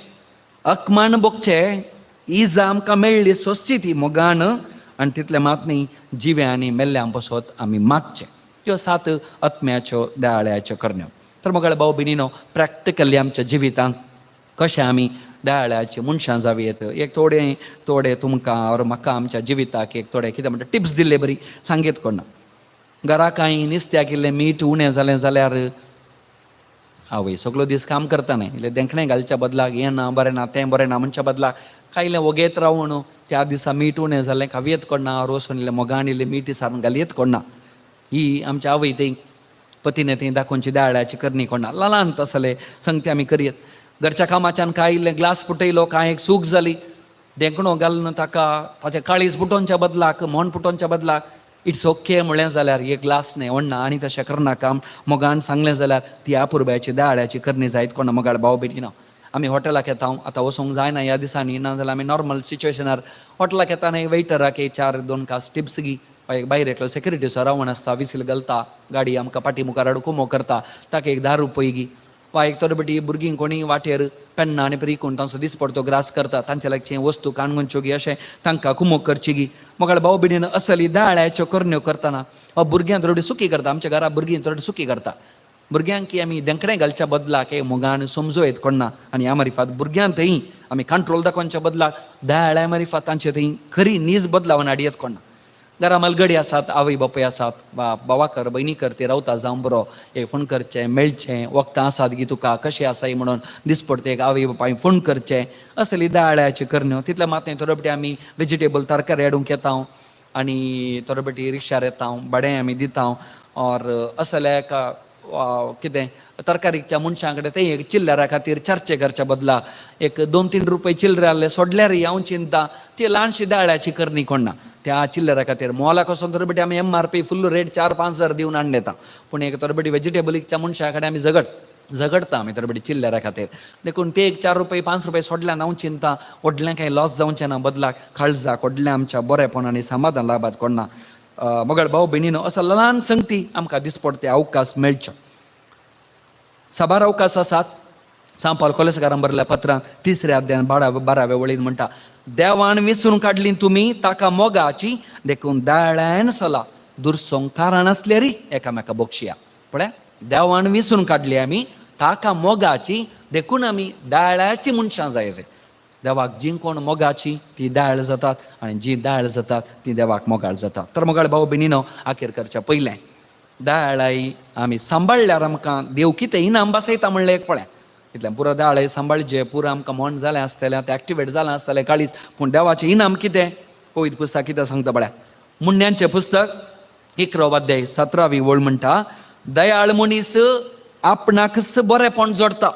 Speaker 3: अकमान भोगचें, इजा आमकां मेळ्ळी सोंसची ती मोगान, आनी तितलें मात न्ही जिव्या आनी मेल्ल्यां पसत आमी मागचें. ह्यो 7 आत्म्याच्यो दयाळ्याच्यो करण्यो. तर मोगाळ भाव भयणीनो, प्रॅक्टिकली आमच्या जिवितांत कशें आमी दयाळ्याची मनशां जावं येत, एक थोडे थोडे तुमकां ऑर म्हाका आमच्या जिविताक एक थोडे कितें म्हणटा टिप्स दिल्ले बरी सांगीत कोणा. घरा कांय नुस्त्याक इल्लें मीठ उणें जालें जाल्यार आवय सगलो दीस काम करता न्ही, इल्लें देंखणें घालच्या बदलाक हें ना बरें ना तें बरें ना म्हणच्या बदलाक कांय इल्लें वोगेत रावून त्या दिसा मीठ उणें जालें खावयेत कोणा, रोस इल्लें मोगान इल्लें मीठ सारून घालयेत कोणा. ही आमच्या आवय थंय पतीने थंय दाखोवची दयाळ्याची करणी कोणा. ल्हान तसले संगती आमी करयत. घरच्या कामाच्यान कांय इल्लें ग्लास फुटयलो, कांय एक सूख जाली, देंकणो घालून ताका ताचें काळीज फुटोवच्या बदलाक मोन फुटोवच्या बदलाक it's okay म्हणलें जाल्यार एक ग्लास न्ही वण्णा आनी तशें करनाका मोगान सांगलें जाल्यार ती अपुरबायची दयाळ्याची करणी जायत कोणा. मोगाळ भाव भयणीनो, आमी हॉटेलाक येता, आतां वचूंक जायना ह्या दिसांनी, ना जाल्यार आमी नॉर्मल सिच्युएशनार हॉटेलाक येता न्ही वेटराक एक 4-2 कास टिप्स गी, एक भायर एकलो सेक्युरिटीचो रावण आसता, विसील घालता, गाडी आमकां पाटी मुखार हाडून कुमो करता, ताका एक 10 रुपये गी, वा एक थोडे बेटी भुरगीं कोणी वाटेर पेन्ना आनी परिकून तांचो दिसपडतो ग्रास करता, तांचे लागचें वस्तू काणगुंच्यो गी अशें तांकां कुमो करची गी. मोगाळ भाव भयणीन, असली दयाळ्याच्यो करण्यो करतना वा भुरग्यां थोडी सुकी करता, आमच्या घरा भुरगीं थोडी सुकी करता, भुरग्यांक की आमी देंकणें घालच्या बदलाक हे मोगान समजो येत कोणा. आनी ह्या मारिफात भुरग्यां थंय आमी कंट्रोल दाखोवच्या बदलाक दयाळ्या मारिफात तांचे थंय खरी नीज बदलावन हाडयेत कोणा. घरा मलगडी आसात, आवय बापूय आसात, बाबा कर भयणी कर ती रावता जावं बरो, एक फोन करचें मेळचें, वखदां आसात गी तुका कशें आसाय म्हणून दिसपडटे एक आवय बापाय फोन करचें, असली दयाळ्याची करण्यो. तितलें मात न्ही, थोडे बेटी आमी वेजिटेबल तरकारी हाडूंक येता आनी थोडे बेटी रिक्षार येता, भाडें आमी दिता, ऑर असल्या एका कितें तरकारीच्या मनशां कडेन ते एक चिल्लरा खातीर चर्चे करच्या बदला एक 2-3 रुपये चिल्लर आहले सोडल्यारय हांव चिंता ती ल्हानशी दयाळ्याची करणी कोणा. त्या चिल्लरा खातीर मोलाक वचोन थोडे बेटी आमी एमआरपी फुल्ल रेट 4-5 हजार दिवन हाडून येता, पूण एक थोडे बेटी वेजिटेबलीच्या मनशा कडेन आमी झगडटा आमी थोडे बेटी चिल्लरा खातीर. देखून ते एक 4 रुपये 5 रुपये सोडल्यान हांव चिंता व्हडलें कांय लॉस जावचें ना, बदलाक काळजाक व्हडलें आमच्या बरेपण आनी समाधान लाभात कोणा. मगळ भाव भयणीनो, असो ल्हान संगती आमकां दिसपडटे अवकाश मेळचो. साबार अवकाश आसात. सांपाल कोलेसकारान बरयल्या पत्रांत 3ऱ्या अध्यायान 12व्या वळीन म्हणटा, देवान विसरून काडली तुमी ताका मोगाची, देखून दयाळ्यान सला दुरसोंक कारण आसल्यारी एकामेका बक्षिया. पळय, देवान विसरून काडली आमी ताका मोगाची, देखून आमी दयाळ्याची मनशां जाय. देवाक जी कोण मोगाची ती दयाळ जातात आनी जी दयाळ जातात ती देवाक मोगाळ जातात. तर मोगाळ भाव भयणीनो, आखेर करच्या पयलें दयाळाय आमी सांबाळल्यार आमकां देव कितें इनाम बसयता म्हणलें एक पळय. इतलें पुरो दयाळाय सांबाळचे, पुरो आमकां मन जालें आसतलें, तें एक्टिवेट जालें आसतलें काळीज, पूण देवाचें इनाम कितें? पवित्र पुस्तक कितें सांगता पळया. मुण्यांचें पुस्तक 11 अध्याय 17वी ओळ म्हणटा, दयाळ मनीस आपणाकच बरेंपण जोडटा,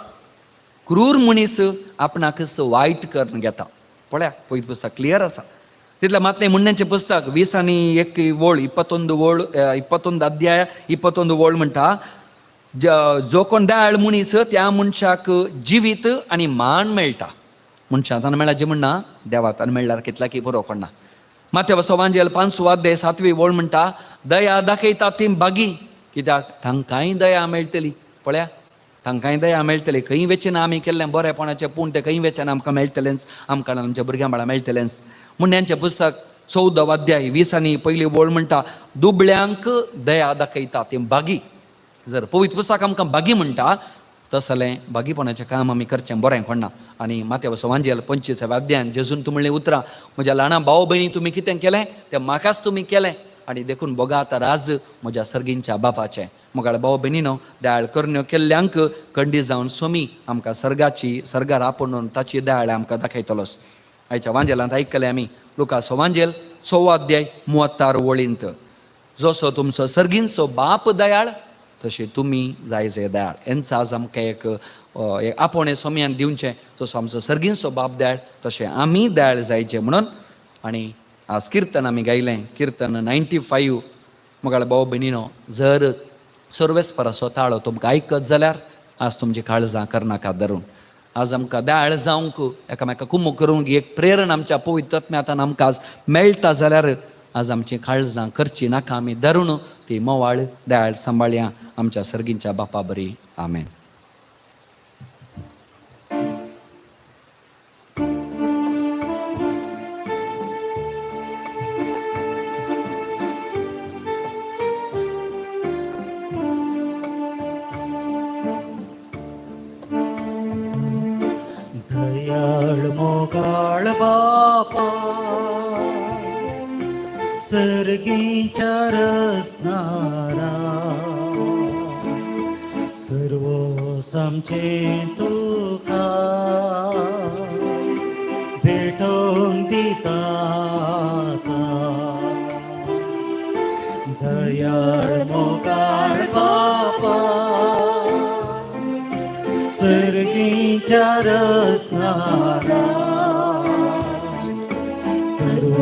Speaker 3: क्रूर मनीस आपणाकच वायट करून घेता. पळया पवित्र पुस्तक क्लियर आसा. तितलें मात न्हय, मुण्यांचें पुस्तक 21 ओळ 21 ओळ 21 अध्याय 21 ओळ म्हणटा, जो कोण दयाळ मनीस त्या मनशाक जिवीत आनी मान मेळटा. मनशां मेळ्ळा जे म्हणना देवातान मेळ्ळ्यार कितल्या की पुरो कोणना. माथ्या वसवांजेल 5 अध्याय 7वी ओळ म्हणटा, दया दाखयता ती बागी, कित्याक तांकांय दया मेळटली. पळया तांकांय दया मेळटली. खंय वेचेना आमी केल्लें बरेंपणाचें, पूण तें खंय वेचेना आमकां मेळटलेंच, आमकां आमच्या भुरग्यां बाळां मेळटलेंच. मुण्यांचें पुस्तक 14 अध्याय 20 ओळ म्हणटा, दुबळ्यांक दया दाखयता ती बागी. जर पवित्र पुस्तक आमकां बागी म्हणटा तसलें बागीपणाचें काम आमी करचें बरें कोणना. आनी माथ्या वसवांजेल 25 अध्यायान जेजून तूं म्हणलें उतरां, म्हज्या ल्हाना भाव भयणी तुमी कितें केलें तें म्हाकाच तुमी केलें, आनी देखून बोगा आतां राज म्हज्या सर्गींच्या बापाचें. मोगाळ भाव भयणीनो, दयाळ करण्यो केल्ल्यांक खंडीत जावन सोमी आमकां सर्गाची सर्गार आपोवन ताची दयाळ आमकां दाखयतलोच. आयच्या वांजेलांत आयकलें आमी लुकासो वांजेल 6 अध्याय 36 ओळींत, जसो तुमचो सर्गींचो बाप दयाळ तशें तुमी जाय जे दयाळ. हेंच आज आमकां एक आपोवणें सोमयान दिवचें, जसो आमचो सर्गींचो बाप दयाळ तशें आमी दयाळ जायचे म्हणून. आनी आज किर्तन आमी गायलें, किर्तन 95. मोगाळ भाव भयणीनो, जर सर्वेस्पराचो ताळो तुमकां आयकत जाल्यार आज तुमची काळजां करनाका धरून. आज आमकां दयाळ जावंक एकामेका कुमो करूंक एक प्रेरणा आमच्या पवित्र आत्म्यान आमकां आज मेळटा जाल्यार आज आमची काळजां करची नाका आमी धरून ती मोवाळ दयाळ सांबाळया आमच्या सर्गींच्या बापा बरी. आमेन.
Speaker 2: दयाळ मोगाळ बापा सर्गींच्या रसनारा, सर्व आमचें तुका भेटोवन दिता. दयाळ मोगाळ बापा सर्गींच्या रसनारा, सर्व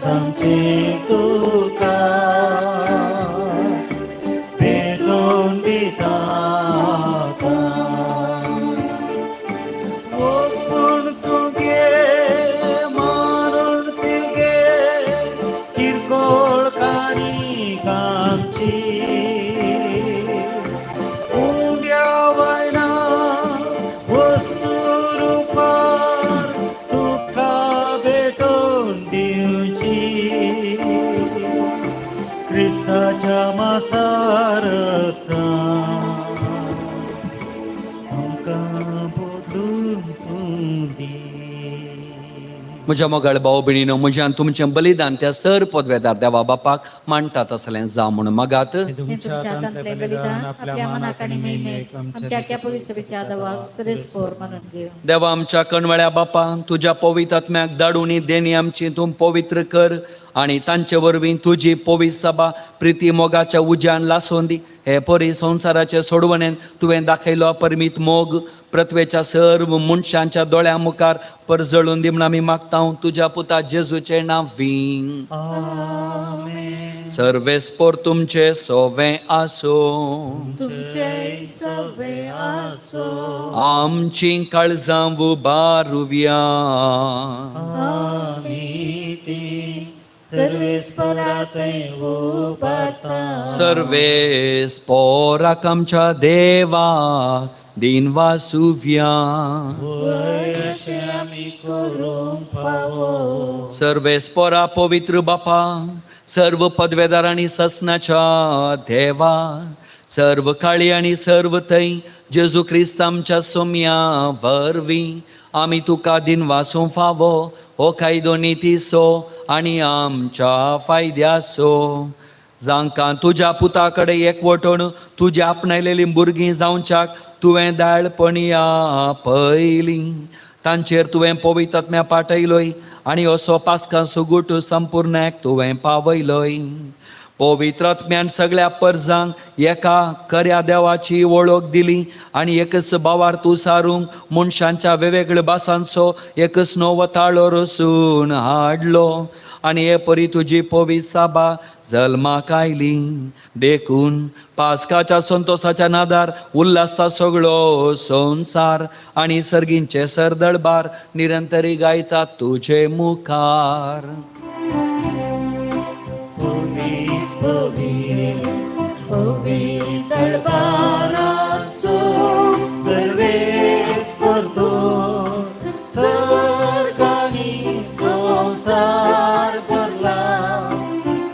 Speaker 2: आमचें तुका भेटोवन दिता. ओपून तुगे मारून तुगे किरकोळ काणी कामची, उंड्या वयना वस्तू रुपार तुका भेटोवन दिवची, क्रिस्ताच्या मासारता आमकां बदलून तूं दी.
Speaker 3: म्हज्या मोगाळ भाव भयणीनो, म्हज्यान तुमचें बलिदान त्या सर पदवेदार देवा बापाक मांडटात तसलें जावं म्हणून मागात.
Speaker 2: तुमच्या हातांतलें बलिदान आपल्या मनाक आनी महिमेक
Speaker 5: आमच्या आख्या पवित्र सभेच्या देवाक सरेस्पोर मानून घेवं.
Speaker 3: देवा आमच्या कणवळ्या बापा, तुज्या पवित्र आत्म्याक धाडून देणी आमची तूं पवित्र कर आनी तांचे वरवीं तुजी पवित्र सभा प्रिती मोगाच्या उज्यान लासोवन दी. हे परी संवसाराचे सोडवणेन तुवें दाखयलो अपरमीत मोग पृथ्वेच्या सर्व मनशांच्या दोळ्यां मुखार परजळून दी म्हूण आमी मागता तुज्या पुता जेजूचें नांवीं.
Speaker 2: आमेन.
Speaker 3: सर्वेस्पोर तुमचे सोवें आसूं,
Speaker 5: तुमचे सवे आसो.
Speaker 3: आमची काळजां उबारुया.
Speaker 2: आमी ती सर्वेस्पराथंय उबारता.
Speaker 3: सर्वेस्पोराक आमच्या देवा दिन वासुव्या.
Speaker 2: वय अशें आमी करूंक फावो.
Speaker 3: सर्वेस्पोरा पवित्र बापा, सर्व पदवेदार आनी ससनाच्या देवा, सर्व काळी आनी सर्व थंय जेजू क्रिस्त आमच्या सोम्या वरवीं आमी तुका दिन वासूंक फावो हो कायदो नितीचो आनी आमच्या फायद्याचो. जांकां तुज्या पुता कडेन एकवटून तुज्या आपणायलेलीं भुरगीं जावच्याक तुवें दाळपणया पयलीं तांचेर तुवें पवित्र आत्म्या पाठयलोय आनी असो पास्का सुगूट संपूर्णाक तुवें पावयलोय. पवित्र आत्म्यान सगळ्या परजांक एका खऱ्या देवाची वळख दिली आनी एकच बावार तूं सारूंक मनशांच्या वेगवेगळ्या भासांचो एकच नवो ताळो रचून हाडलो आनी हे परी तुजी पवित्र साबा जल्माक आयली. देखून पास्काच्या संतोसाच्या नादार उल्हासता सगळो संवसार आनी सर्गींचे सरदळबार निरंतरी गायतात तुजे मुखार.
Speaker 6: संसार भरला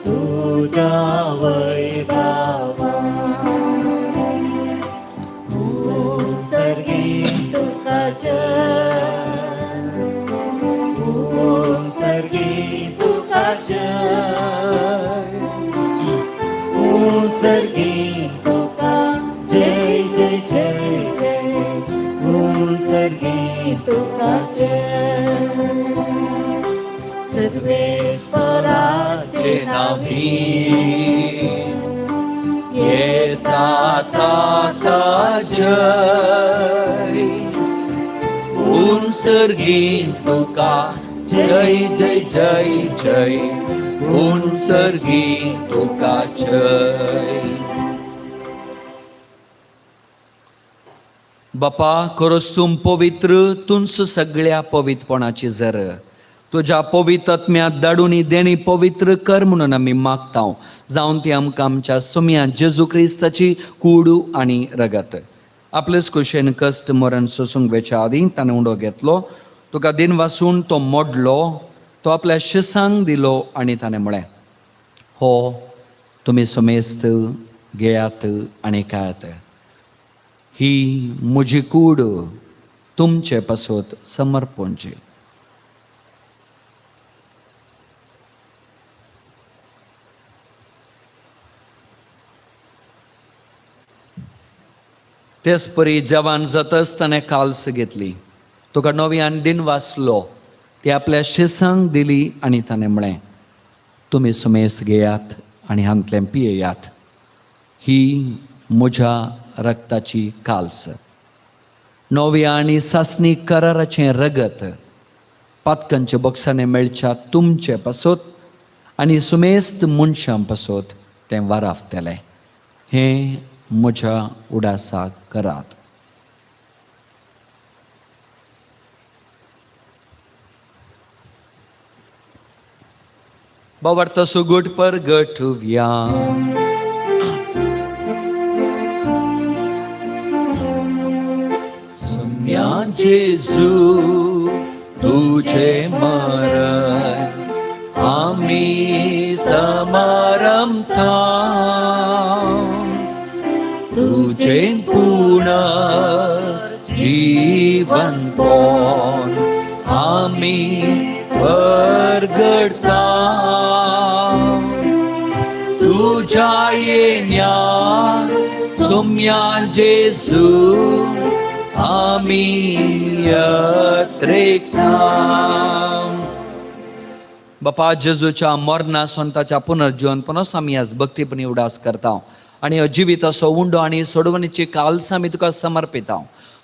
Speaker 6: तुझ्या वैभवा, सर्गी तुका जय, सर्गी तुका जय, सर्गी तुका जय जय जय जय, सर्गी
Speaker 5: तुका जय. सर्वेस्पराचे
Speaker 3: नावी येता ताका जय, उनसर्गीन तुका जय जय जय जय, उनसर्गीन तुका जय. बापा खरोच तूं पवित्र, तुंच सगळ्या पवित्रपणाची जर तुज्या पवित्र आत्म्या दाडून देणी पवित्र कर म्हणून आमी मागता, जावन ती आमकां आमच्या सुम्या जेजू क्रिस्ताची कुडू आनी रगत. आपलेच कुशेन कश्ट मरण सोसूंक वेच्या आदीं ताणें उंडो घेतलो, तुका दिन वासून तो मोडलो, तो आपल्या शिसांक दिलो आनी ताणें म्हळें, हो तुमी समेस्त घेयात आनी खायात, ही म्हजी कूड तुमचे पासत समर्पणची. तेच परी जवान जातच ताणें काल्स घेतली, तुका नव्यान दिन वाचलो, ती आपल्या शिसांक दिली आनी ताणें म्हळें, तुमी सुमेस घेयात आनी हांतलें पियेयात, ही म्हज्या रक्ताची काल्स, नव्या आनी सासणी कराराचें रगत, पातकांच्या बोक्सांनी मेळच्या तुमचे पासत आनी सुमेस्त मनशां पासत तें वारावतलें. हें म्हज्या उडासाक करात. बाबा सुगूट परगटुया. सुम्या जेजू तुझे मरण आमी समारंभता, तुझे पुनर्जीवन पण आमी परगडता, तुझ्या येण्या सुम्या जेजू आमी यत्रेकता. बापा जेजूच्या मरणा संताच्या पुनर्जीवनपणाचो आमी आज भक्तीपणी उडास करता आनी हो जिविताचो उंडो आनी सोडवणीची काल्स आमी तुका समर्पिता.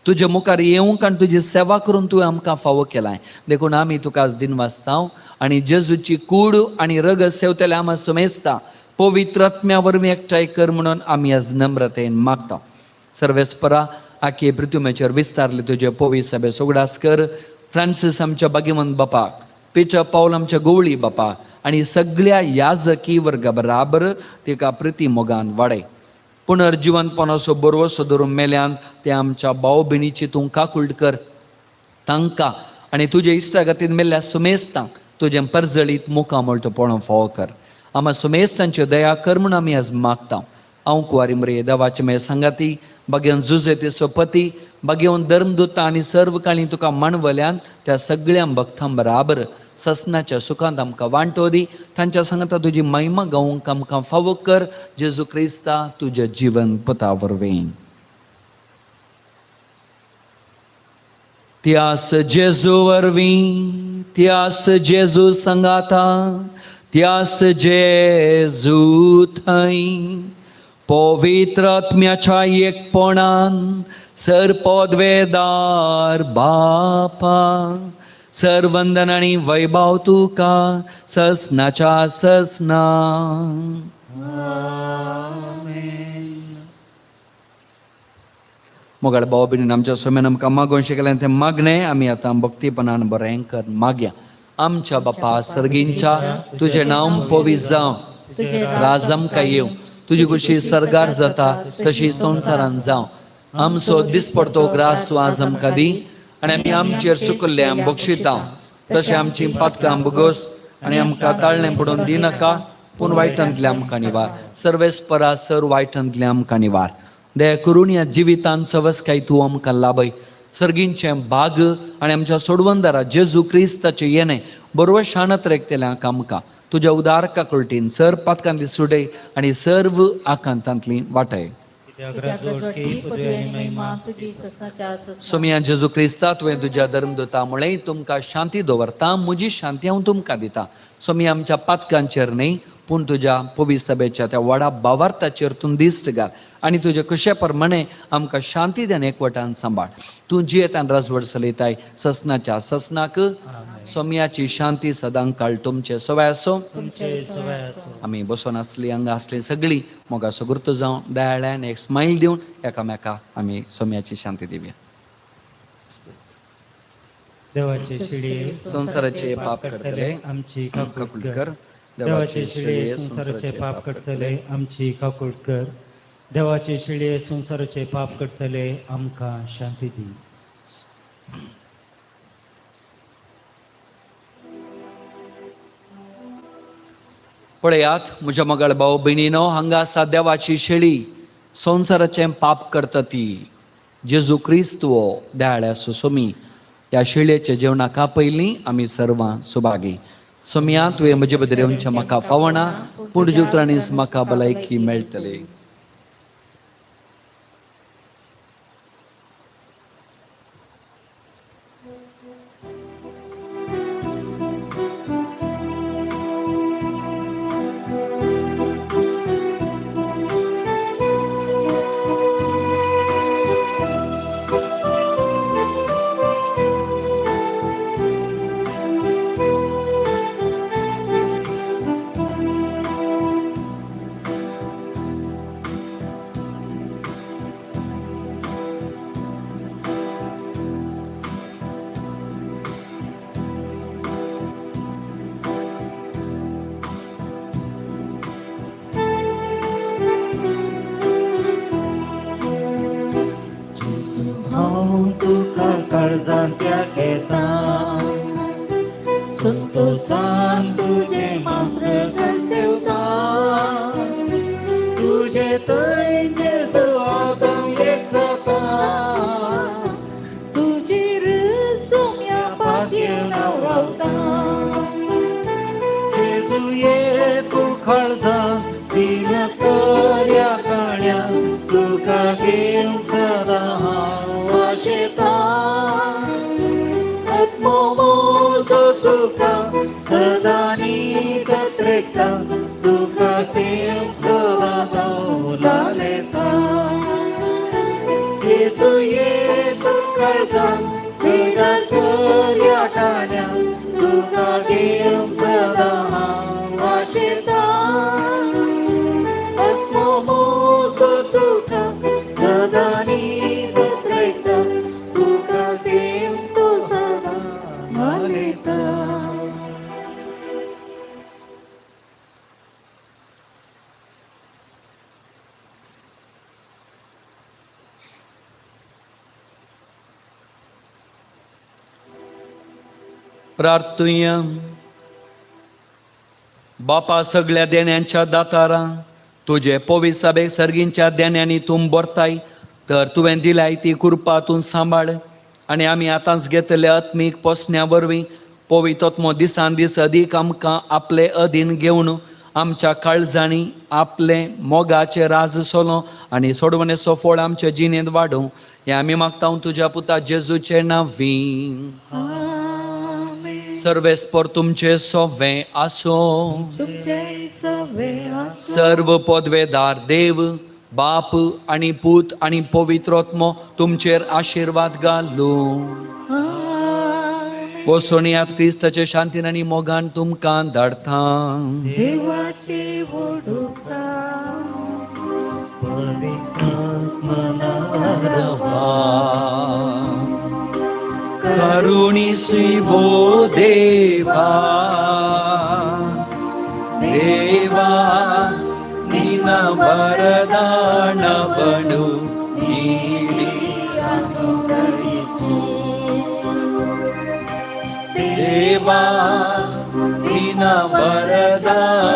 Speaker 3: तुजे मुखार येवंक आनी तुजी सेवा करून तुवें आमकां फावो केलाय, देखून आमी तुका आज दिन वाचता आनी जेजूची कूड आनी रगत सेवतले आमी सुमेजता पवित्र आत्म्या वरवीं एकठांय कर म्हणून आमी आज नम्रतेन मागता. सर्वेस्परा आखी पृथ्वीचेर विस्तारले तुजे पवित्र सभे उगडास कर. फ्रांसीस आमच्या बागेमन बापाक, पिटर पावल आमच्या गोवळी बापाक आनी सगळ्या याजकी वर्गा बराबर तिका प्रिती मोगान वाडय. पुनर्जिवनपणाचो बरवसो धरून मेल्यान ते आमच्या भाव भयणीची तूं काकुळट कर तांकां आनी तुजे इश्टागतीन मेल्ल्या सुमेस्तांक तुजें परजळीत मुखामळ तूं पळोवंक फावो कर. आमा सुमेस्तांच्यो दया कर म्हूण आमी आज मागता. हांव कुवारी मरे देवाचे मे सांगाती बागेवन जुजेते सोपती बागेवन धर्मदूता आनी सर्व काळी तुका माणवल्यान त्या सगळ्या भक्तां बराबर ससनाच्या सुखांत आमकां वांटो दी. तांच्या सांगता तुजी महिमा गावंक आमकां फावो कर. जेजू क्रिस्ता तुज्या जिवन पुता वरवीं. त्यास जेजू वरवीं, त्यास जेजू संगाता, त्यास जेजू थंय पवित्र आत्म्याच्या एकपणान सर पदवेदार बापा सर वंदन आनी वैभव तुका ससनाच्या ससना. मोगाळ भाव भयणीन आमच्या सोम्यान आमकां मागोवंक शिकलें तें मागणें आमी आतां भक्तीपणान बरें कर मागया. आमच्या बापा सर्गींच्या तुजें नांव पवित्र जावं, राज आमकां येवं, तुजी खुशी सर्गार जाता तशी संवसारान जावं. आमचो दिसपडतो ग्रास तूं आज आमकां दी आनी आमी आमचेर चुकल्ले आम बक्षिता तशें आमची पातकां भोगोस आनी आमकां ताळणें पडून दिनाका, पूण वायटांतलें आमकां निवार. सर्वेस्परा सर वायटांतलें आमकां निवार. दया करून ह्या जिवितान सवसकाय तूं आमकां लाभय. सर्गींचें भाग आनी आमच्या सोडवंदारा जेजू क्रिस्ताचें येणें बरोबर शाणत रेखतल्या आमकां तुज्या उदार काकुळटीन सर पातकांतली सुडय आनी सर्व आकांतांतली वाटय. सोमिया जेजू क्रिस्ता तुवें तुज्या धर्मदूता मुळे तुमकां शांती दवरता, म्हजी शांती हांव तुमकां दिता. सोमिया आमच्या पातकांचेर न्हय पूण तुज्या पवित्र सभेच्या त्या व्हडा भावार्थाचेर तूं दिश्ट घाल आनी तुजे कशे प्रमाणे आमकां शांती दिवन एकवटान सांबाळ. तूं जियेतान राजवट चलयताय ससनाच्या ससनाक. सोमियाची शांती सदां काळ तुमचे सवाय आसो. आमी बसून आसली हांगा आसली सगळीं मोगाचो गुर्तो जावं दयाळ्यान एक स्मायल दिवन एकामेका आमी सोमियाची शांती दिवया.
Speaker 4: देवाचे शिळये
Speaker 3: संवसाराचे पाप करतले
Speaker 4: आमची काकूट कर. देवाचे शिळये संवसाराचे पाप करतले आमची काकूट कर. देवाचे शिळये संवसाराचे पाप करतले आमकां शांती दी.
Speaker 3: पळयात म्हज्या मगाळ भाव भयणीनो, हांगा आसा देवाची शेळी संवसाराचें पाप करता ती जेजू क्रिस्त हो दयाळ्या सोमी. ह्या शेळयेच्या जेवणाका पयलीं आमी सर्वां सुभागी. सोमिया तुवें म्हजे बद्दल येवचें म्हाका फावना, पूण तुज्या उतरांनीच म्हाका भलायकी मेळटली.
Speaker 6: संतोषान तुझे मास्र सेवता, तुझे थंय जेजू आजम एक जाता, तुजी सोम्या पातयेन हांव रावता. जेजू ये तूं काळजान दिव्या कर्या काण्या, तुका घेवन सदां हांव आशेता. आत्मो म्हजो तुका सदां न्हीदत रेखता, तुका सेवंक सदां तो लालेता. जेजू ये तूं काळजान दिव्या कर्या काण्या, तुका घेवंक सदां हांव आशेता. आत्मो म्हजो तुका सदां न्हीदत रेखता, तुका सेवंक तो सदां लालेता.
Speaker 3: प्रार्थुया. बापा सगळ्या देण्यांच्या दातारा, तुजे पवित्र सभेक सर्गींच्या देण्यांनी तूं भरताय, तर तुवें दिलाय ती कृपा तूं सांबाळ आनी आमी आतांच घेतले आत्मीक पोसण्या वरवीं पवित्र आत्मो दिसान दीस अदीक आमकां आपले अधीन घेवन आमच्या काळजांनी आपलें मोगाचें राज सोलो आनी सोडवणेचो फळ आमचे जिणेंत वाडोवं हें आमी मागता तुज्या पुता जेजूचे नांवी. सर्वेस्पर तुमचे सोवे आसो. सर्व पदवेदार देव बाप आनी पूत आनी पवित्र आत्मो तुमचेर आशिर्वाद घालूं. वसोनियात क्रिस्ताचे शांतीन आनी मोगान तुमकां धाडटा.
Speaker 5: देवाचे वडुका
Speaker 3: करुणिसी वो देवा देवा निन वरदानवनु ನೀಡಿ
Speaker 5: ಅನುಗ್ರಹಿಸು.
Speaker 3: ದೇವಾ ನಿನ ವರದಾನವನು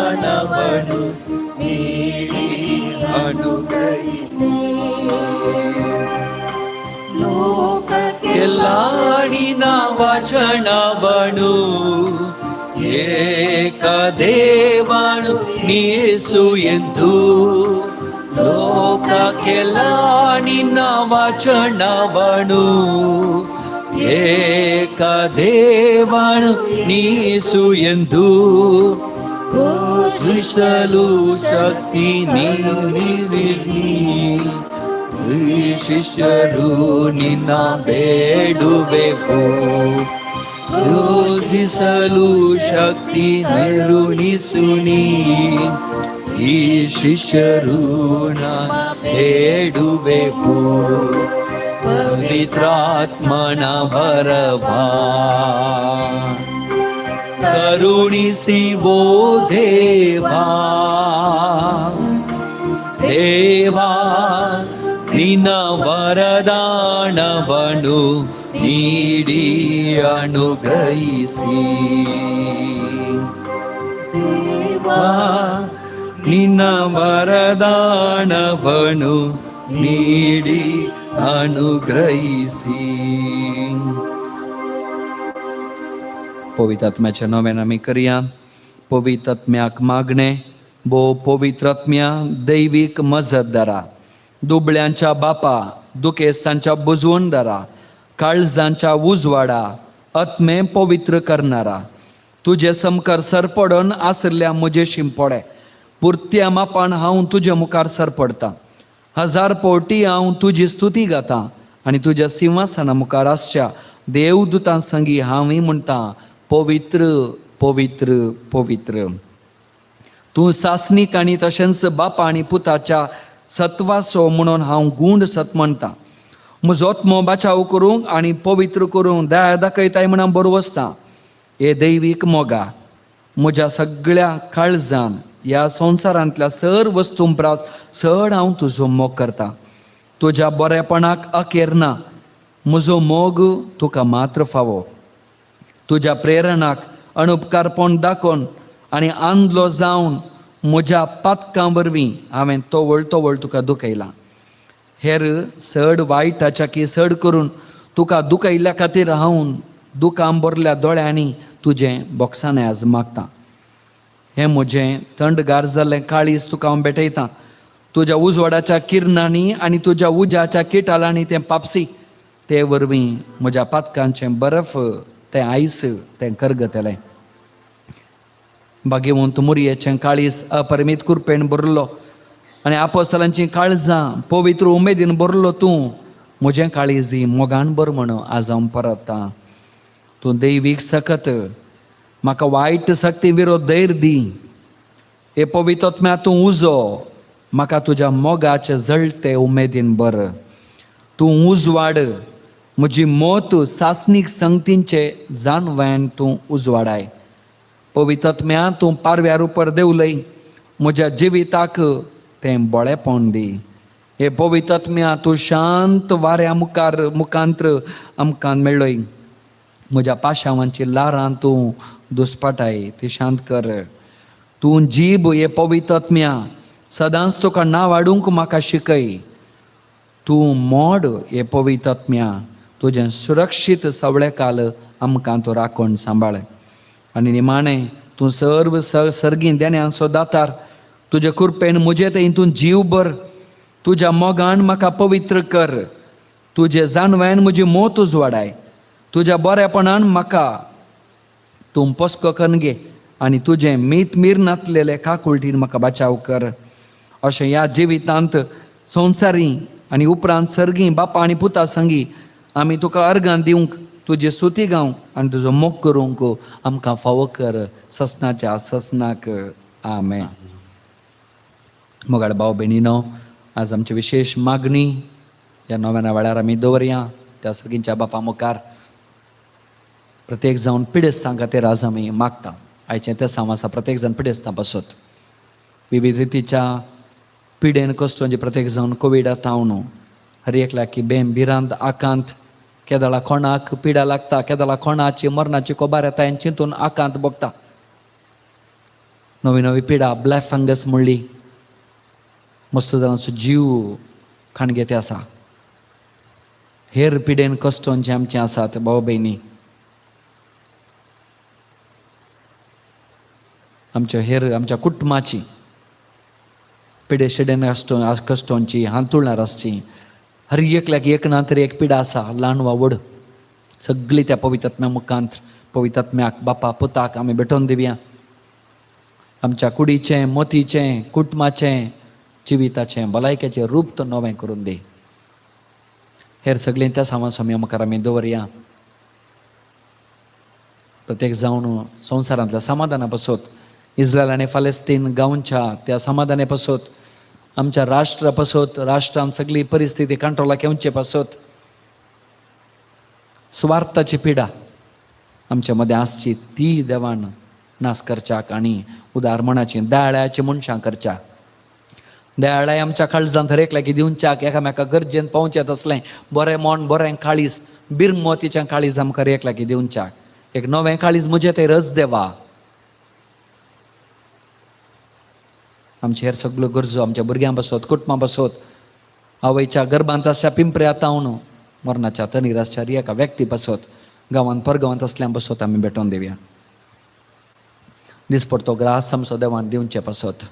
Speaker 3: ನೀಡಿ ಅನುಗ್ರಹಿಸು.
Speaker 5: ಲೋಕಕ್ಕೆಲ್ಲ
Speaker 3: ನಿನ ವಚನವನು ಏಕದೇವನು ನೀಸು ಎಂದು ಲೋಕಕ್ಕೆಲ್ಲ ನಿನ್ನ ವಚನವನು ಏಕದೇವನು ನೀಸು ಎಂದು ಘೋಷಿಸಲು ಶಕ್ತಿ ನೀಡಿ ಶಿಷ್ಯರು ನಿನ್ನ ಬೇಡುವೆವು. ಘೋಷಿಸಲು ಶಕ್ತಿ ಕರುಣಿಸು ನೀ ಈ ಶಿಷ್ಯರು ಬೇಡುವೆವು. ಪವಿತ್ರಾತ್ಮನ ವರವಾ ಕರುಣಿಸಿ ಓ ದೇವಾ ದೇವಾ ನಿನ್ನ ವರದಾನವನು ನೀಡಿ ಅನುಗ್ರಹಿಸಿ. ದೇವಾ ನಿನ್ನ ವರದಾನವನು ನೀಡಿ ಅನುಗ್ರಹಿಸಿ. पवित्र नव्यान आमी करया. पवित्र आत्म्याक मागणें भोव पवित्र आत्म्या दैवीक मजतदारा दुबळ्यांच्या बापा दुखेस्तांच्या बुजवणदारा काळजांच्या उजवाडा आत्मे पवित्र करणारा तुजे समकार सरपडून आसल्या म्हजे शिंपोडे पुरत्या मापान हांव तुजे मुखार सरपडटा. हजार पवटी हांव तुजी स्तुती गाता आनी तुज्या सिंहासना मुखार आसच्या देवदूतां संगी हांवूय म्हणटा पवित्र पवित्र पवित्र. तूं सासणीक आनी तशेंच बापा आनी पुताच्या सत्वासो म्हणून हांव गूंड सत म्हणटा. म्हजो आत्मो बाचाव करूंक आनी पवित्र करूंक दया दाखयताय म्हणून बरो वसता. हे दैवीक मोगा म्हज्या सगळ्या काळजान ह्या संवसारांतल्या सर वस्तूं प्रास चड हांव तुजो मोग करता. तुज्या बरेपणाक अखेर ना. म्हजो मोग तुका मात्र फावो. तुज्या प्रेरणाक अणुपकारपण दाखोवन आनी आंदलो जावन म्हज्या पातकां वरवीं हांवें तवळ तवळ तुका दुखयला. हेर चड वायटाच्या की चड करून तुका दुखयल्ल्या खातीर हांव दुकां भरल्या दोळ्यांनी तुजें बोक्साणें आज मागता. हें म्हजें थंडगार जाल्लें काळीज तुका हांव भेटयतां. तुज्या उजवाडाच्या किरणांनी आनी तुज्या उज्याच्या किटालांनी तें पापसी ते वरवीं म्हज्या पातकांचें बर्फ तें आयस तें करगतलें. भाग्यवंत मुरयेचें काळीज अपरिमीत कुरपेन भरलो आनी आपोसलांचीं काळजां पवित्र उमेदीन भरलो तूं म्हजें काळीज मोगान भर म्हण आज हांव परततां. तूं दैवीक सकत म्हाका वायट शक्ती विरोध धैर्य दी. हे पवित्र आत्म्या तूं उजो म्हाका तुज्या मोगाचे जळते उमेदीन भर. तूं उजवाड म्हजी मोत सासणीक संगतींचे जाणवायन तूं उजवाडाय. पवित्र आत्म्या तूं पारव्यार उपर देंवलय म्हज्या जिविताक तें बळेपण दी. हे पवित्र आत्म्या तूं शांत वाऱ्या मुखार मुखांत्र आमकां मेळय. म्हज्या पाशावांची ल्हारां तूं दुस्पाटाय ती शांत कर. तूं जीब हे पवित्र आत्म्या सदांच तुका नांव हाडूंक म्हाका शिकय. तूं मोड हे पवित्र आत्म्या तुजें सुरक्षीत सवळेकाल आमकां तूं राखून सांबाळ. आनी निमाणें तूं सर्व सर्गीं देण्यांचो दातार, तुजे कृपेन म्हजे थंय तूं जीव भर, तुज्या मोगान म्हाका पवित्र कर, तुजे जानव्यान म्हजी मोत उजवाडाय, तुज्या बरेपणान म्हाका तूं पोसको करून घे आनी तुजें मीत मीर नातलेले काकुळटीन म्हाका बचाव कर. अशें ह्या जिवितांत संवसारी आनी उपरांत सर्गीं बापा आनी पुता संगी आमी तुका अर्गां दिवंक, तुजी स्तुती गावंक आनी तुजो मोग करूंक आमकां फावो कर ससनाच्या ससनाक. आमेन. मोगाळ भाव भयणीनो, आज आमची विशेश मागणी ह्या नव्याना वेळार आमी दवरया त्या सर्गींच्या बापा मुखार. प्रत्येक जावन पिडेस्तां खातीर आज आमी मागता. आयचें तें साम आसा प्रत्येक जाण पिडेस्तां पासत विविध रितीच्या पिडेन कश्टांची प्रत्येक जावन कोविडा तावन हर एकल्याक की बेम भिरांत आकांत केदळा कोणाक पिडा लागता, केदळा कोणाची मरणाची कोबार येता हें चिंतून आकांत भोगता. नवी नवी पिडा ब्लॅक फंगस म्हणली मस्त जाणांचो जीव खाणगेते आसा. हेर पिडेन कश्टांचे आमचे आसात भाव भयणी, आमच्या हेर आमच्या कुटुंबाची पिडे शेडेन कश्टांची हांतुळणार आसची. हर एकल्याक एक ना तरी एक पिडा आसा, ल्हान वा व्हड, सगळी त्या पवित्रात्म्या मुखांत पवित्रात्म्याक बापा पुताक आमी भेटोवन दिवया. आमच्या कुडीचें, मोतीचें, कुटुंबाचें, जिविताचें, भलायकेचें रूप तो नवें करून दी. हेर सगळीं त्या सामान स्वामी मुखार आमी दवरया. प्रत्येक जावन संवसारांतल्या समाधाना पासत, इस्रायल आनी फालेस्तीन गांवच्या त्या समाधाने पासत, आमच्या राष्ट्रा पासत, राष्ट्रान सगळी परिस्थिती कंट्रोलाक येवचे पासत, सुवार्थाची पिडा आमच्या मदें आसची ती देवान नास करच्याक आनी उदार मनाची दयाळ्याची मनशां करच्याक. दयाळाय आमच्या काळजांत हर एकल्याक दिवच्याक, एकामेका गरजेन पावचें तसलें बरें मन, बरें काळीज, बिरमोतीचें काळीज आमकां एकल्याक दिवच्याक. एक नवें काळीज म्हजें तें रस देवा. आमचे हेर सगळ्यो गरजो आमच्या भुरग्यां पासत, कुटुंबां पासत, आवयच्या गर्भांत आसच्या पिंपऱ्या तावन मरणाच्या तनीर आसच्या एका व्यक्ती पासत, गांवांत परगांवांत आसल्या पासत आमी भेटोवन दिवया. दिसपडतो ग्रास आमचो देवान दिवचे पासत.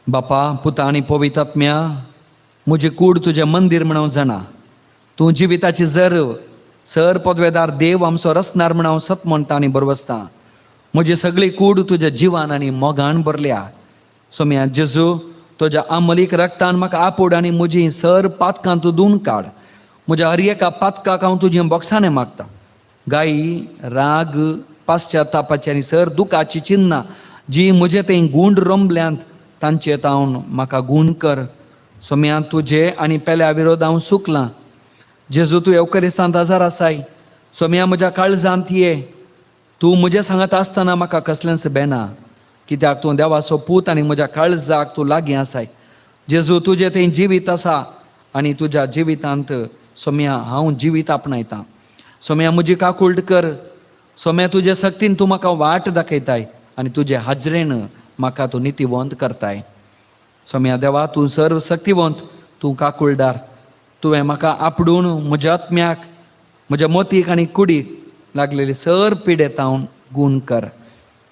Speaker 3: बापा, पुता आनी पवित्रात्म्या, म्हजी कूड तुजें मंदीर म्हणून जाणा, तूं जिविताची जर सर पदवेदार देव आमचो रचणार म्हणून सत म्हणटा आनी बरवसता. म्हजी सगळी कूड तुज्या जिवान आनी मोगान भरल्या. सोम्या जेजू, तुज्या आमलीक रक्तान म्हाका आपोड आनी म्हजी सर पातकां तूं धुवन काड. म्हज्या हर एका पातकाक हांव तुजी बोक्साणें मागता. गायी, राग, पाश्चातापाची आनी सर दुखाची चिन्नां जी म्हजे थंय गूंड रमल्यांत तांचे तावन म्हाका गूण कर. सोम्या, तुजे आनी पेल्या विरोध हांव सुकलां. जेजू, तूं येवकरिस्तांत आजार आसाय. सोम्या, म्हज्या काळजांत ये. तूं म्हजें सांगत आसतना म्हाका कसलेंच बेना, कित्याक तूं देवाचो पूत आनी म्हज्या काळजाक तूं लागीं आसाय. जेजू, तुजें थंय जिवीत आसा आनी तुज्या जिवितांत सोम्या हांव जिवीत आपणायतां. सोम्या, म्हजी काकुळट कर. सोम्या, तुजे सक्तीन तूं म्हाका वाट दाखयताय आनी तुजे हाजरेन म्हाका तूं नितीवंत करताय. सोम्या देवा, तूं सर्व सक्तिवंत, तूं काकुळदार. तुवें म्हाका आपडून म्हज्या आत्म्याक, म्हज्या मोतीक आनी कुडीक लागलेली सर पिडेतावन गूण कर.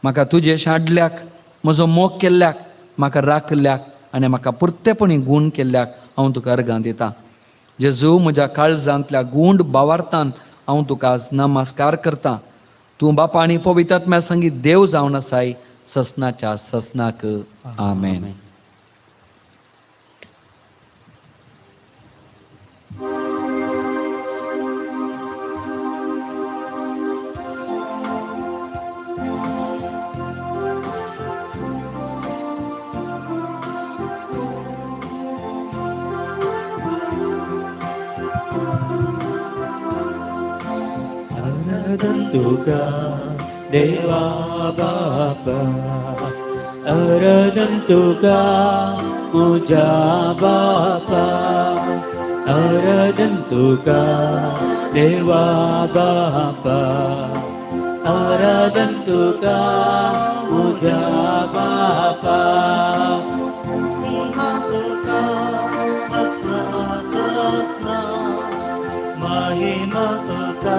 Speaker 3: म्हाका तुजे शाडल्याक, म्हजो मोग केल्ल्याक, म्हाका राखल्याक आनी म्हाका पुरतेपणी गूण केल्ल्याक हांव तुका अर्गां दितां. जेजू, म्हज्या काळजांतल्या गूंड बावार्थान हांव तुका नमस्कार करतां. तूं बापा आनी पवित्रात्म्या संगीत देव जावन आसाय ससनाच्या ससनाक. आमेन.
Speaker 6: तुका देवा बापा, अरदम तुका मुझा बापा, अरदम तुका देवा बापा, अरदम तुका मुझा बापा. महिमा तुका ससना ससना, महिमा तुका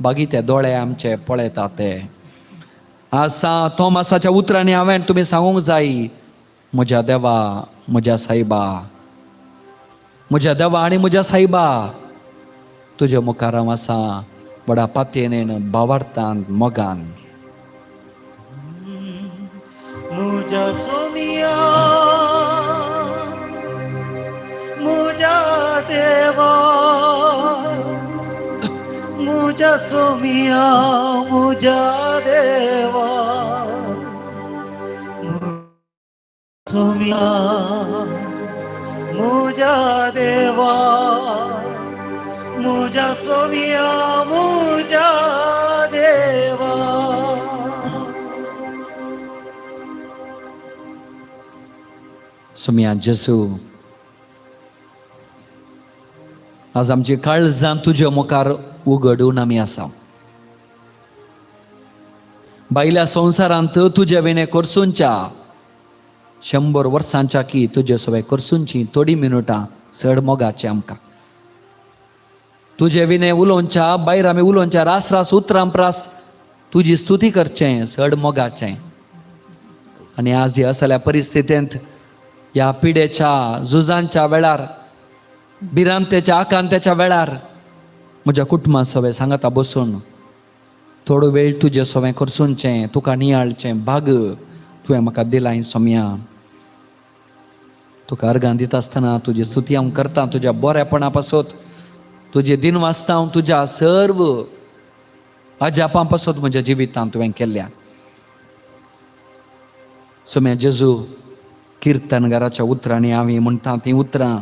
Speaker 3: बागी ते दोळे आमचे पळयता ते. आसा थॉमसाच्या उतरांनी हांवें तुमी सांगूंक जाय, म्हज्या देवा म्हज्या सायबा, म्हज्या देवा आनी म्हज्या सायबा, तुज्या मुखार हांव आसा व्हडा पातयेन, भावार्थान, मोगान.
Speaker 6: मुझा सोमिया मुझा देवा, मुझा सोमिया मुझा देवा, सोमिया मुझा देवा, मुझा सोमिया मुझा देवा.
Speaker 3: सोमिया जेजू, आज आमची काळजां तुज्या मुखार उगडून आमी आसा. बायल्या संवसारांत तुज्या विणे करसूनच्या 100 वर्सांच्या की तुजे सगळे करसूनची थोडी मिनुटां चड मोगाची आमकां. तुजे विणे उलोवच्या भायर आमी उलोवच्या रास रास उतरां प्रास तुजी स्तुती करचें चड मोगाचें. आनी आज ह्या असल्या परिस्थितींत, ह्या पिडेच्या झुजांच्या वेळार, भिरांतेच्या आकांताच्या वेळार म्हज्या कुटुंबा सगळें सांगाता बसून थोडो वेळ तुजे सगळें करसूनचें, तुका नियाळचें भाग तुवें म्हाका दिलाय सोम्या. तुका अर्गां दिता आसतना तुजी स्तुती हांव करता, तुज्या बरेपणा पासत, तुजे दिन वाचता हांव, तुज्या सर्व अजापां पासत म्हज्या जिवितांत तुवें केल्ल्या. सोम्या जेजू, किर्तनगाराच्या उतरांनी हांवें म्हणटा तीं उतरां,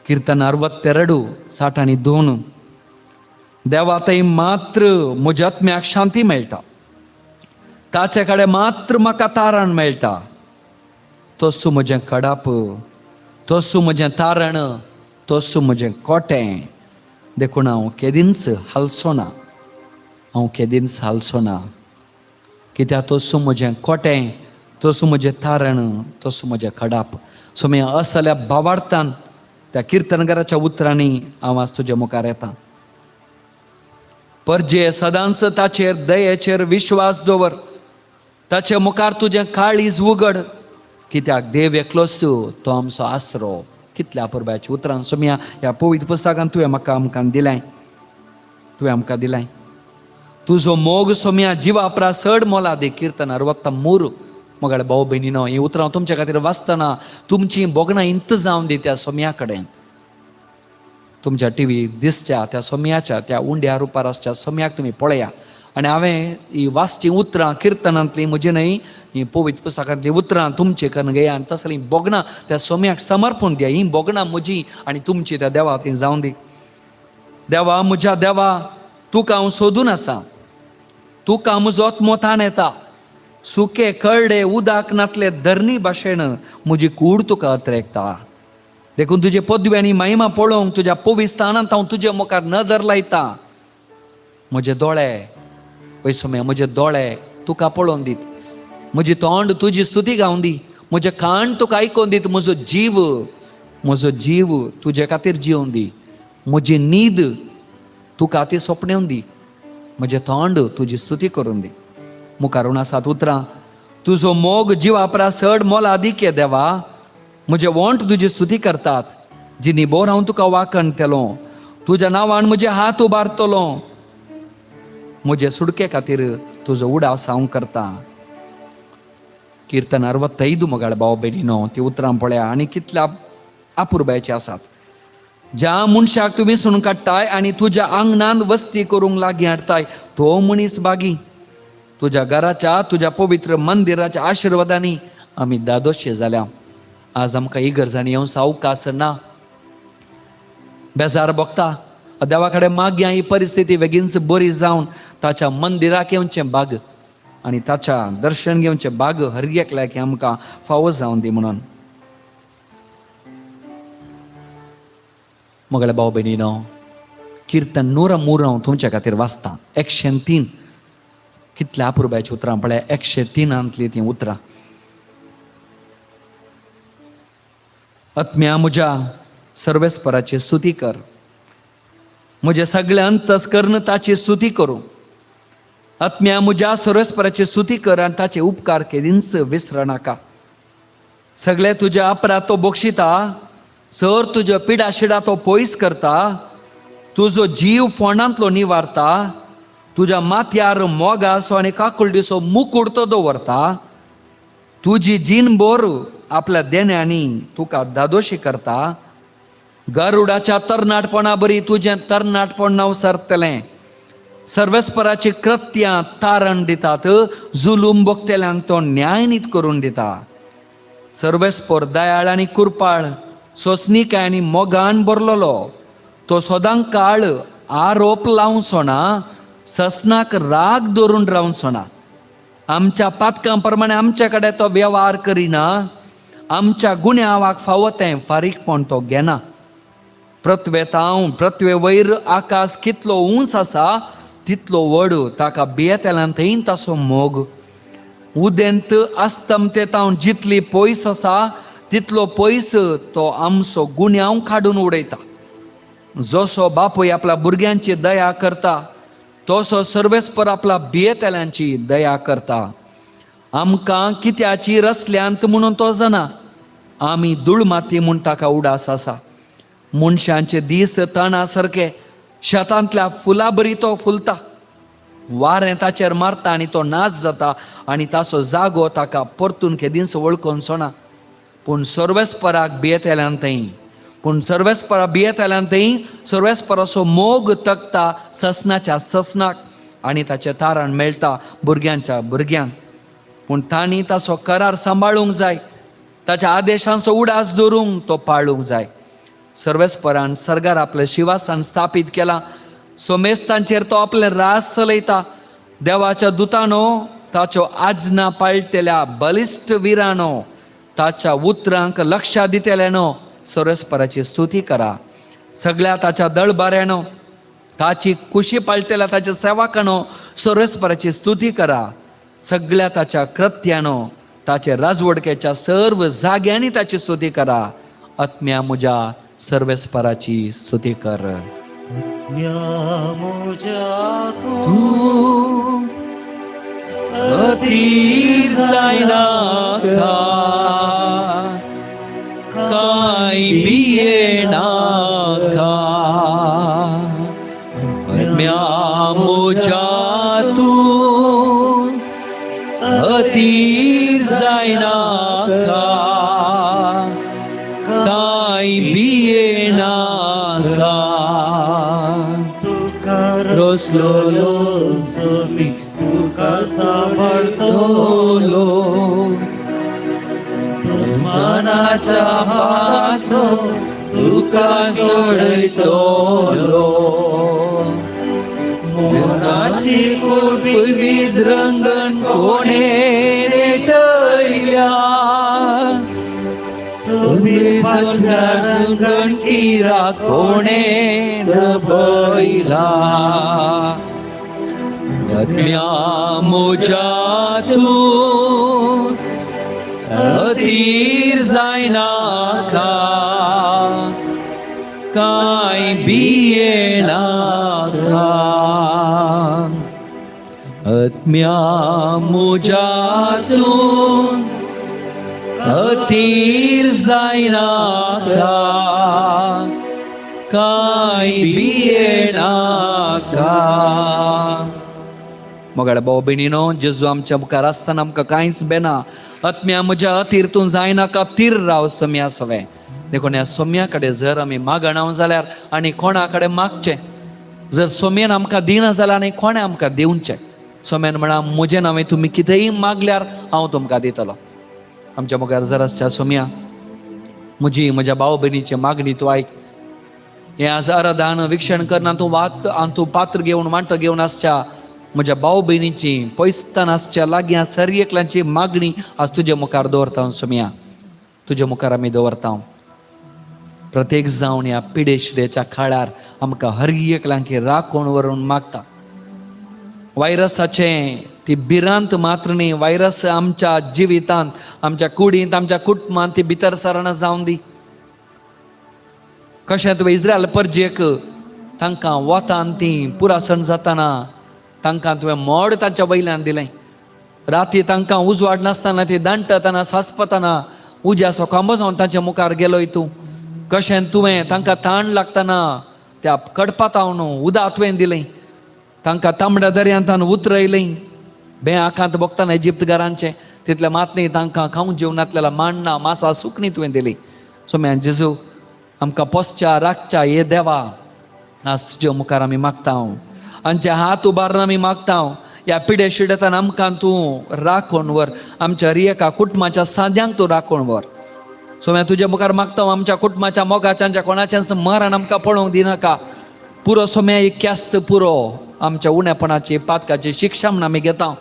Speaker 3: किर्तन 62 62, देवा थंय मात्र म्हज्या आत्म्याक शांती मेळटा, ताचे कडेन मात्र म्हाका तारण मेळटा. तसो म्हजें कडाप, तसो म्हजें तारण, तसो म्हजें कोटें, देखून हांव केदींच हालचो ना, हांव केदींच हालचो ना. कित्याक तसो म्हजें कोटें, तसो म्हजें तारण, तसो म्हजें कडाप. सो मी असल्या भावार्थान त्या किर्तनगाराच्या उतरांनी हांव आज तुज्या मुखार येता. परजे सदांच ताचेर दयेचेर विश्वास दवर, ताचे मुखार तुजें काळीज उगड, कित्याक देव एकलोच तो आमचो आसरो. कितल्या परबाच्या उतरान सोम्या ह्या पवित्र पुस्तकान तुवें म्हाका आमकां दिलाय, तुवें आमकां दिलाय. तुजो मोग सोम्या जिवा प्रास चड मोलादी. किर्तन 63. मगाळ भाव भयणीनो, हीं उतरां तुमच्या खातीर वाचतना तुमची भोगणां इंत जावन दी त्या सोम्या कडेन. तुमच्या टिवी दिसच्या त्या सोम्याच्या, त्या उंड्या रुपार आसच्या सोम्याक तुमी पळया. आनी हांवें ही वाचचीं उतरां किर्तनांतलीं म्हजी न्हय, ही पवित्र पुस्तकांतलीं उतरां तुमचे करून घेया आनी तसलीं भोगणां त्या सोम्याक समर्पण दिया. हीं भोगणां म्हजी आनी तुमची त्या देवा ती जावन दी. देवा म्हज्या देवा, तुका हांव सोदून आसा, तुका म्हजो आत्मो ताण येता. सुके करडे उदक नातले धरणी भाशेन म्हजी कूड तुका अत्रेकता. देखून तुजे पदवी आनी महिमा पळोवंक तुज्या पवित्र स्थानांत हांव तुजे मुखार नदर लायता. म्हजे दोळे पळय सोम्या, म्हजे दोळे तुका पळोवन दीत, म्हजी तोंड तुजी स्तुती गावन दी, म्हजें कान तुका आयकोन दीत, म्हजो जीव, म्हजो जीव तुजे खातीर जिवन दी, म्हजी न्हीद तुका ती सोंपणेवन दी, म्हजें तोंड तुजी स्तुती करून दी. मुखार आसात उतरां, तुजो मोग जिवा प्रास चड मोलादीक देवा, म्हजे वोंठ तुजी स्तुती करतात. जिनी बोर हांव तुका वाकण तेलो, तुज्या नांवान म्हजे हात उबारतलो, म्हजे सुडके खातीर तुजो उडास हांव करता. किर्तन 65 मगाळ भाव भयणीनो, ती उतरां पळया आनी कितल्या अपुरबायची आसात. ज्या मनशाक तूं विसरून काडटाय आनी तुज्या आंगणांत वस्ती करूंक लागीं हाडटाय तो मनीस बागी. तुज्या घराच्या, तुज्या पवित्र मंदिराच्या आशिर्वादांनी आमी दादोशे जाल्या. आज आमकां इगर्जांनी येवंक सावकास ना, बेजार भोगता. देवा कडेन मागया ही परिस्थिती बेगीनच बरी जावन ताच्या मंदिराक येवचें बाग आनी ताच्या दर्शन घेवचें बाग हर एकल्याक आमकां फावो जावन दी म्हणून. मगळे भाव भयणीनो, किर्तन 103 हांव तुमच्या खातीर वाचता. 103, कितल्या अपुरबायचीं उतरां पळया, 103 तीं उतरां. आत्म्या म्हज्या सर्वेस्पराची स्तुती कर, म्हजें सगळें अंतस करून ताची स्तुती करूं. आत्म्या म्हज्या सर्वेस्पराची स्तुती कर आनी ताचे उपकार केदींच विसरनाका. सगळे तुजे अपराध तो बक्षिता, सर तुज्यो पिडा शिडा तो पयस करता, तुजो जीव फोंडांतलो निवारता, तुज्या माथ्यार मोगासो आनी काकुळटीचो मुकूट तो दवरता, तुजी जीण बोर आपल्या देण्यांनी तुका दादोशी करता. गरुडाच्या तरणाटपणा बरी तुजें तरणाटपण नांव सरतलें. सर्वेस्पराची कृत्यां तारण दितात, जुलूम भोगतल्यांक तो न्यायनीत करून दिता. सर्वेस्पर दयाळ आनी कुरपाळ, सोंसणीकाय आनी मोगान भरलेलो, तो सदां काळ आरोप लावचो ना, ससनाक राग धरून रावचो ना. आमच्या पातकां प्रमाणे आमच्या कडेन तो वेव्हार करिना, आमच्या गुन्यांवाक फावो तें फारीकपण तो घेना. पृथ्वे तावन पृथ्वे वयर आकाश कितलो उंच आसा तितलो व्हड ताका भियेतल्यान थंय ताचो मोग. उदेंत अस्तमते तावन जितली पयस आसा तितलो पयस तो आमचो गुन्यांव काडून उडयता. जसो बापूय आपल्या भुरग्यांची दया करता तसो सर्वेस्पर आपल्या भियेतल्यांची दया करता. आमकां कित्याची रसल्यांत म्हणून तो जाणा, आमी धूळ माती म्हूण ताका उडास आसा. मनशांचे दीस तणा सारके, शेतांतल्या फुलां बरी तो फुलता, वारें ताचेर मारता आनी तो नाश जाता आनी ताचो जागो ताका परतून केदींच वळखून ना. पूण सर्वेस्पराक भियेतल्यान थंय, पूण सर्वेस्परा भियेतल्यान थंय सर्वेस्पराचो मोग तगता ससनाच्या ससनाक आनी ताचें तारण मेळटा भुरग्यांच्या भुरग्यांक. पूण तांणी ताचो करार सांबाळूंक जाय, ताच्या आदेशांचो उडास धरूंक तो पाळूंक जाय. सर्वेस्परान सर्गार आपलें शिवासन स्थापीत केलां, सोमेस्तांचेर तो आपलें राज चलयता. देवाच्या दुतानो, ताच्यो आज्ञा पाळटल्या बलिश्ट विरानो, ताच्या उतरांक लक्षां दितल्यानो सर्वेस्पराची स्तुती करा. सगळ्या ताच्या दळबाऱ्यानो, ताची कुशी पाळटल्या ताच्या सेवकानो सर्वेस्पराची स्तुती करा. सगळ्या ताच्या कृत्यानो, ताचे राजवडकेच्या सर्व जाग्यांनी ताची स्तुती करा. आत्म्या म्हज्या सर्वेस्पराची स्तुती कर.
Speaker 6: म्हज्या
Speaker 3: तूं अधीर जायनाका, कांय भियेनाका. आत्म्या म्हज्या तूं अधीर जायनाका, कांय भियेनाका.
Speaker 6: तुका
Speaker 3: रसलोलो
Speaker 6: सोमी तुका सांबाळतलो,
Speaker 3: तोलो
Speaker 6: दुस्मानाच्या हाताचो
Speaker 3: तुका सोडयतलो.
Speaker 6: मोराची कोबी
Speaker 3: विद्रंगण कोणे रेटयल्या,
Speaker 6: सोमी पांचव्या रंगण
Speaker 3: किरा कोणे जबयला. आत्म्या म्हज्या तूं अधीर जायनाका, कांय भियेनाका. आत्म्या म्हज्या तूं अधीर जायनाका, कांय भियेनाका. मोगाळ भाव भयणीनो, जेजू आमच्या मुखार आसतना आमकां कांयच बेना. आत्म्या म्हज्या अथीर तूं जायनाका, थीर राव सोम्या सवें. देखून ह्या सोम्या कडेन जर आमी मागणाव जाल्यार आनी कोणा कडेन मागचें? जर सोम्यान आमकां दिना जाल्यार आनी कोणें आमकां दिवचें? सोम्यान म्हणा, म्हजें नांवें तुमी कितेंय मागल्यार हांव तुमकां दितलो. आमच्या मुखार जर आसच्या सोम्या, म्हजी म्हज्या भाव भयणीची मागणी तूं आयक. हें आज आराधन विक्षण करना तूं वात आनी तूं पात्र घेवन वांटो घेवन आसच्या म्हज्या भाव भयणीची, पयसतान आसच्या, लागीं सर एकल्यांची मागणी आज तुजे मुखार दवरता सोम्या, तुजे मुखार आमी दवरता. प्रत्येक जावन ह्या पिडेशिडेच्या काळार आमकां हर एकल्यांक राखून व्हरून मागता. वायरसाचें ती भिरांत मात्र न्ही, वायरस आमच्या जिवितांत, आमच्या कुडींत, आमच्या कुटुंबांत ती भितर सरना जावन दी. कशें तुवें इस्रायल परजेक तांकां वतान ती पुरासण जाताना तांकां तुवें मोड तांच्या वयल्यान दिलें. राती तांकां उजवाड नासतना ती दांडटतना सासपतना उज्याचो खांबो जावन तांच्या मुखार गेलोय तूं. कशें तुवें तांकां ताण लागतना त्या कडपातावन उदक तुवें दिलें. तांकां तांबड्या दर्यांतान उतरयलें. बे आकांत भोगतना इजिप्तगारांचें तितलें मात न्ही तांकां खावंक जेवणांतल्या मांडना मासा सुकणी तुवें दिली. सोम्या जेजू आमकां पोसच्या राखच्या हे देवा आज तुज्या मुखार आमी मागता. आमचे हात उबारून आमी मागता. ह्या पिडे शिडेतान आमकां तूं राखून व्हर. आमच्या हर एका कुटुंबाच्या साद्यांक तूं राखून व्हर. सोम्या तुज्या मुखार मागता आमच्या कुटुंबाच्या मोगाच्या कोणाच्याच मरण आमकां पळोवंक दिनाका. पुरो सोम्या एक क्यास्त पुरो आमच्या उणेपणाची पातकाची शिक्षा म्हण आमी घेता.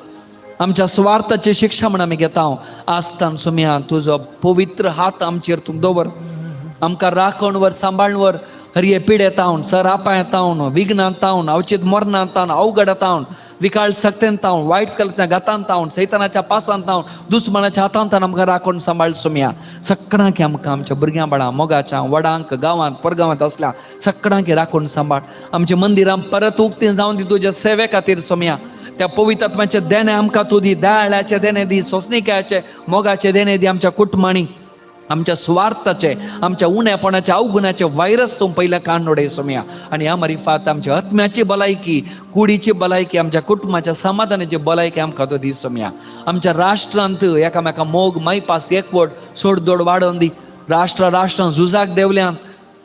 Speaker 3: आमच्या स्वार्थाची शिक्षा म्हण आमी घेता. आसतान सोम्या तुजो पवित्र हात आमचेर तूं दवर. आमकां राखण व्हर, सांबाळून व्हर. हरये पिडे तावन, सरापां तावन, विघ्नां तावन, अवचीत मरणां तावन, अवघड तावन, विकाळ सक्तेन तावन, वायट कलच्या घातान तावन, सैतानाच्या पासान तावन, दुस्मानाच्या हातान तावन आमकां राखून सांबाळ सोम्या. सगळ्यांक आमकां आमच्या भुरग्यां बाळां मोगाच्या वडांक गांवांत परगांवांत आसल्या सगळ्यांक राखून सांबाळ. आमच्या मंदिरां परत उक्तीं जावन दी तुज्या सेवे खातीर सोम्या. त्या पवित्र आत्म्याचें देणें आमकां तूं दी, दयाळाचें देणें दी, सोंसणिकायेचें मोगाचें देणें दी. आमच्या कुटुंबांनी आमच्या सुवार्थाचे आमच्या उणेपणाचे अवगुणाचे व्हायरस तूं पयलें काडून उडय सोम्या. आनी ह्या मारिफात आमच्या आत्म्याची भलायकी, कुडीची भलायकी, आमच्या कुटुंबाच्या समाधानाची भलायकी आमकां तो दी सोम्या. आमच्या राष्ट्रांत एकामेका मोग मायपास एकवट सोडदोड वाडोवन दी. राष्ट्रा राष्ट्रां झुजाक देंवल्यान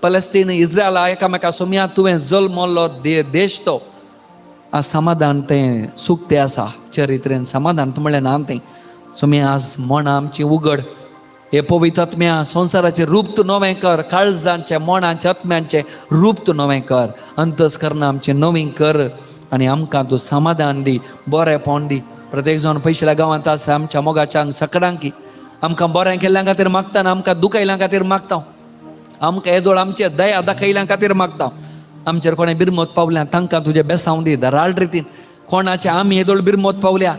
Speaker 3: पलेस्तीन इस्रायला एकामेका सोम्या तुवें जल्मल्लो देश तो आज समाधान तें सूख तें आसा. चरित्रेन समाधान तूं म्हणलें ना तें सोम्या. आज मनां आमची उगड. हे पवित्र आत्म्या संवसाराचें रूप तूं नवें कर. काळजांचें मनांचें आत्म्यांचें रूप तूं नवें कर. अंतस्करणां आमचें नवीं कर आनी आमकां तूं समाधान दी, बरेंपण दी. प्रत्येक जावन पयशिल्या गांवांत आसा आमच्या मोगाच्या सकडांकी आमकां बरें केल्ल्या खातीर मागता आनी आमकां दुखयल्या खातीर मागता. आमकां येदोळ आमचे दया दाखयल्या खातीर मागता. आमचेर कोणें बिरमत पावल्या तांकां तुजें बेसांव दी दराळ रितीन. कोणाचें आमी येदोळ बिरमत पावल्या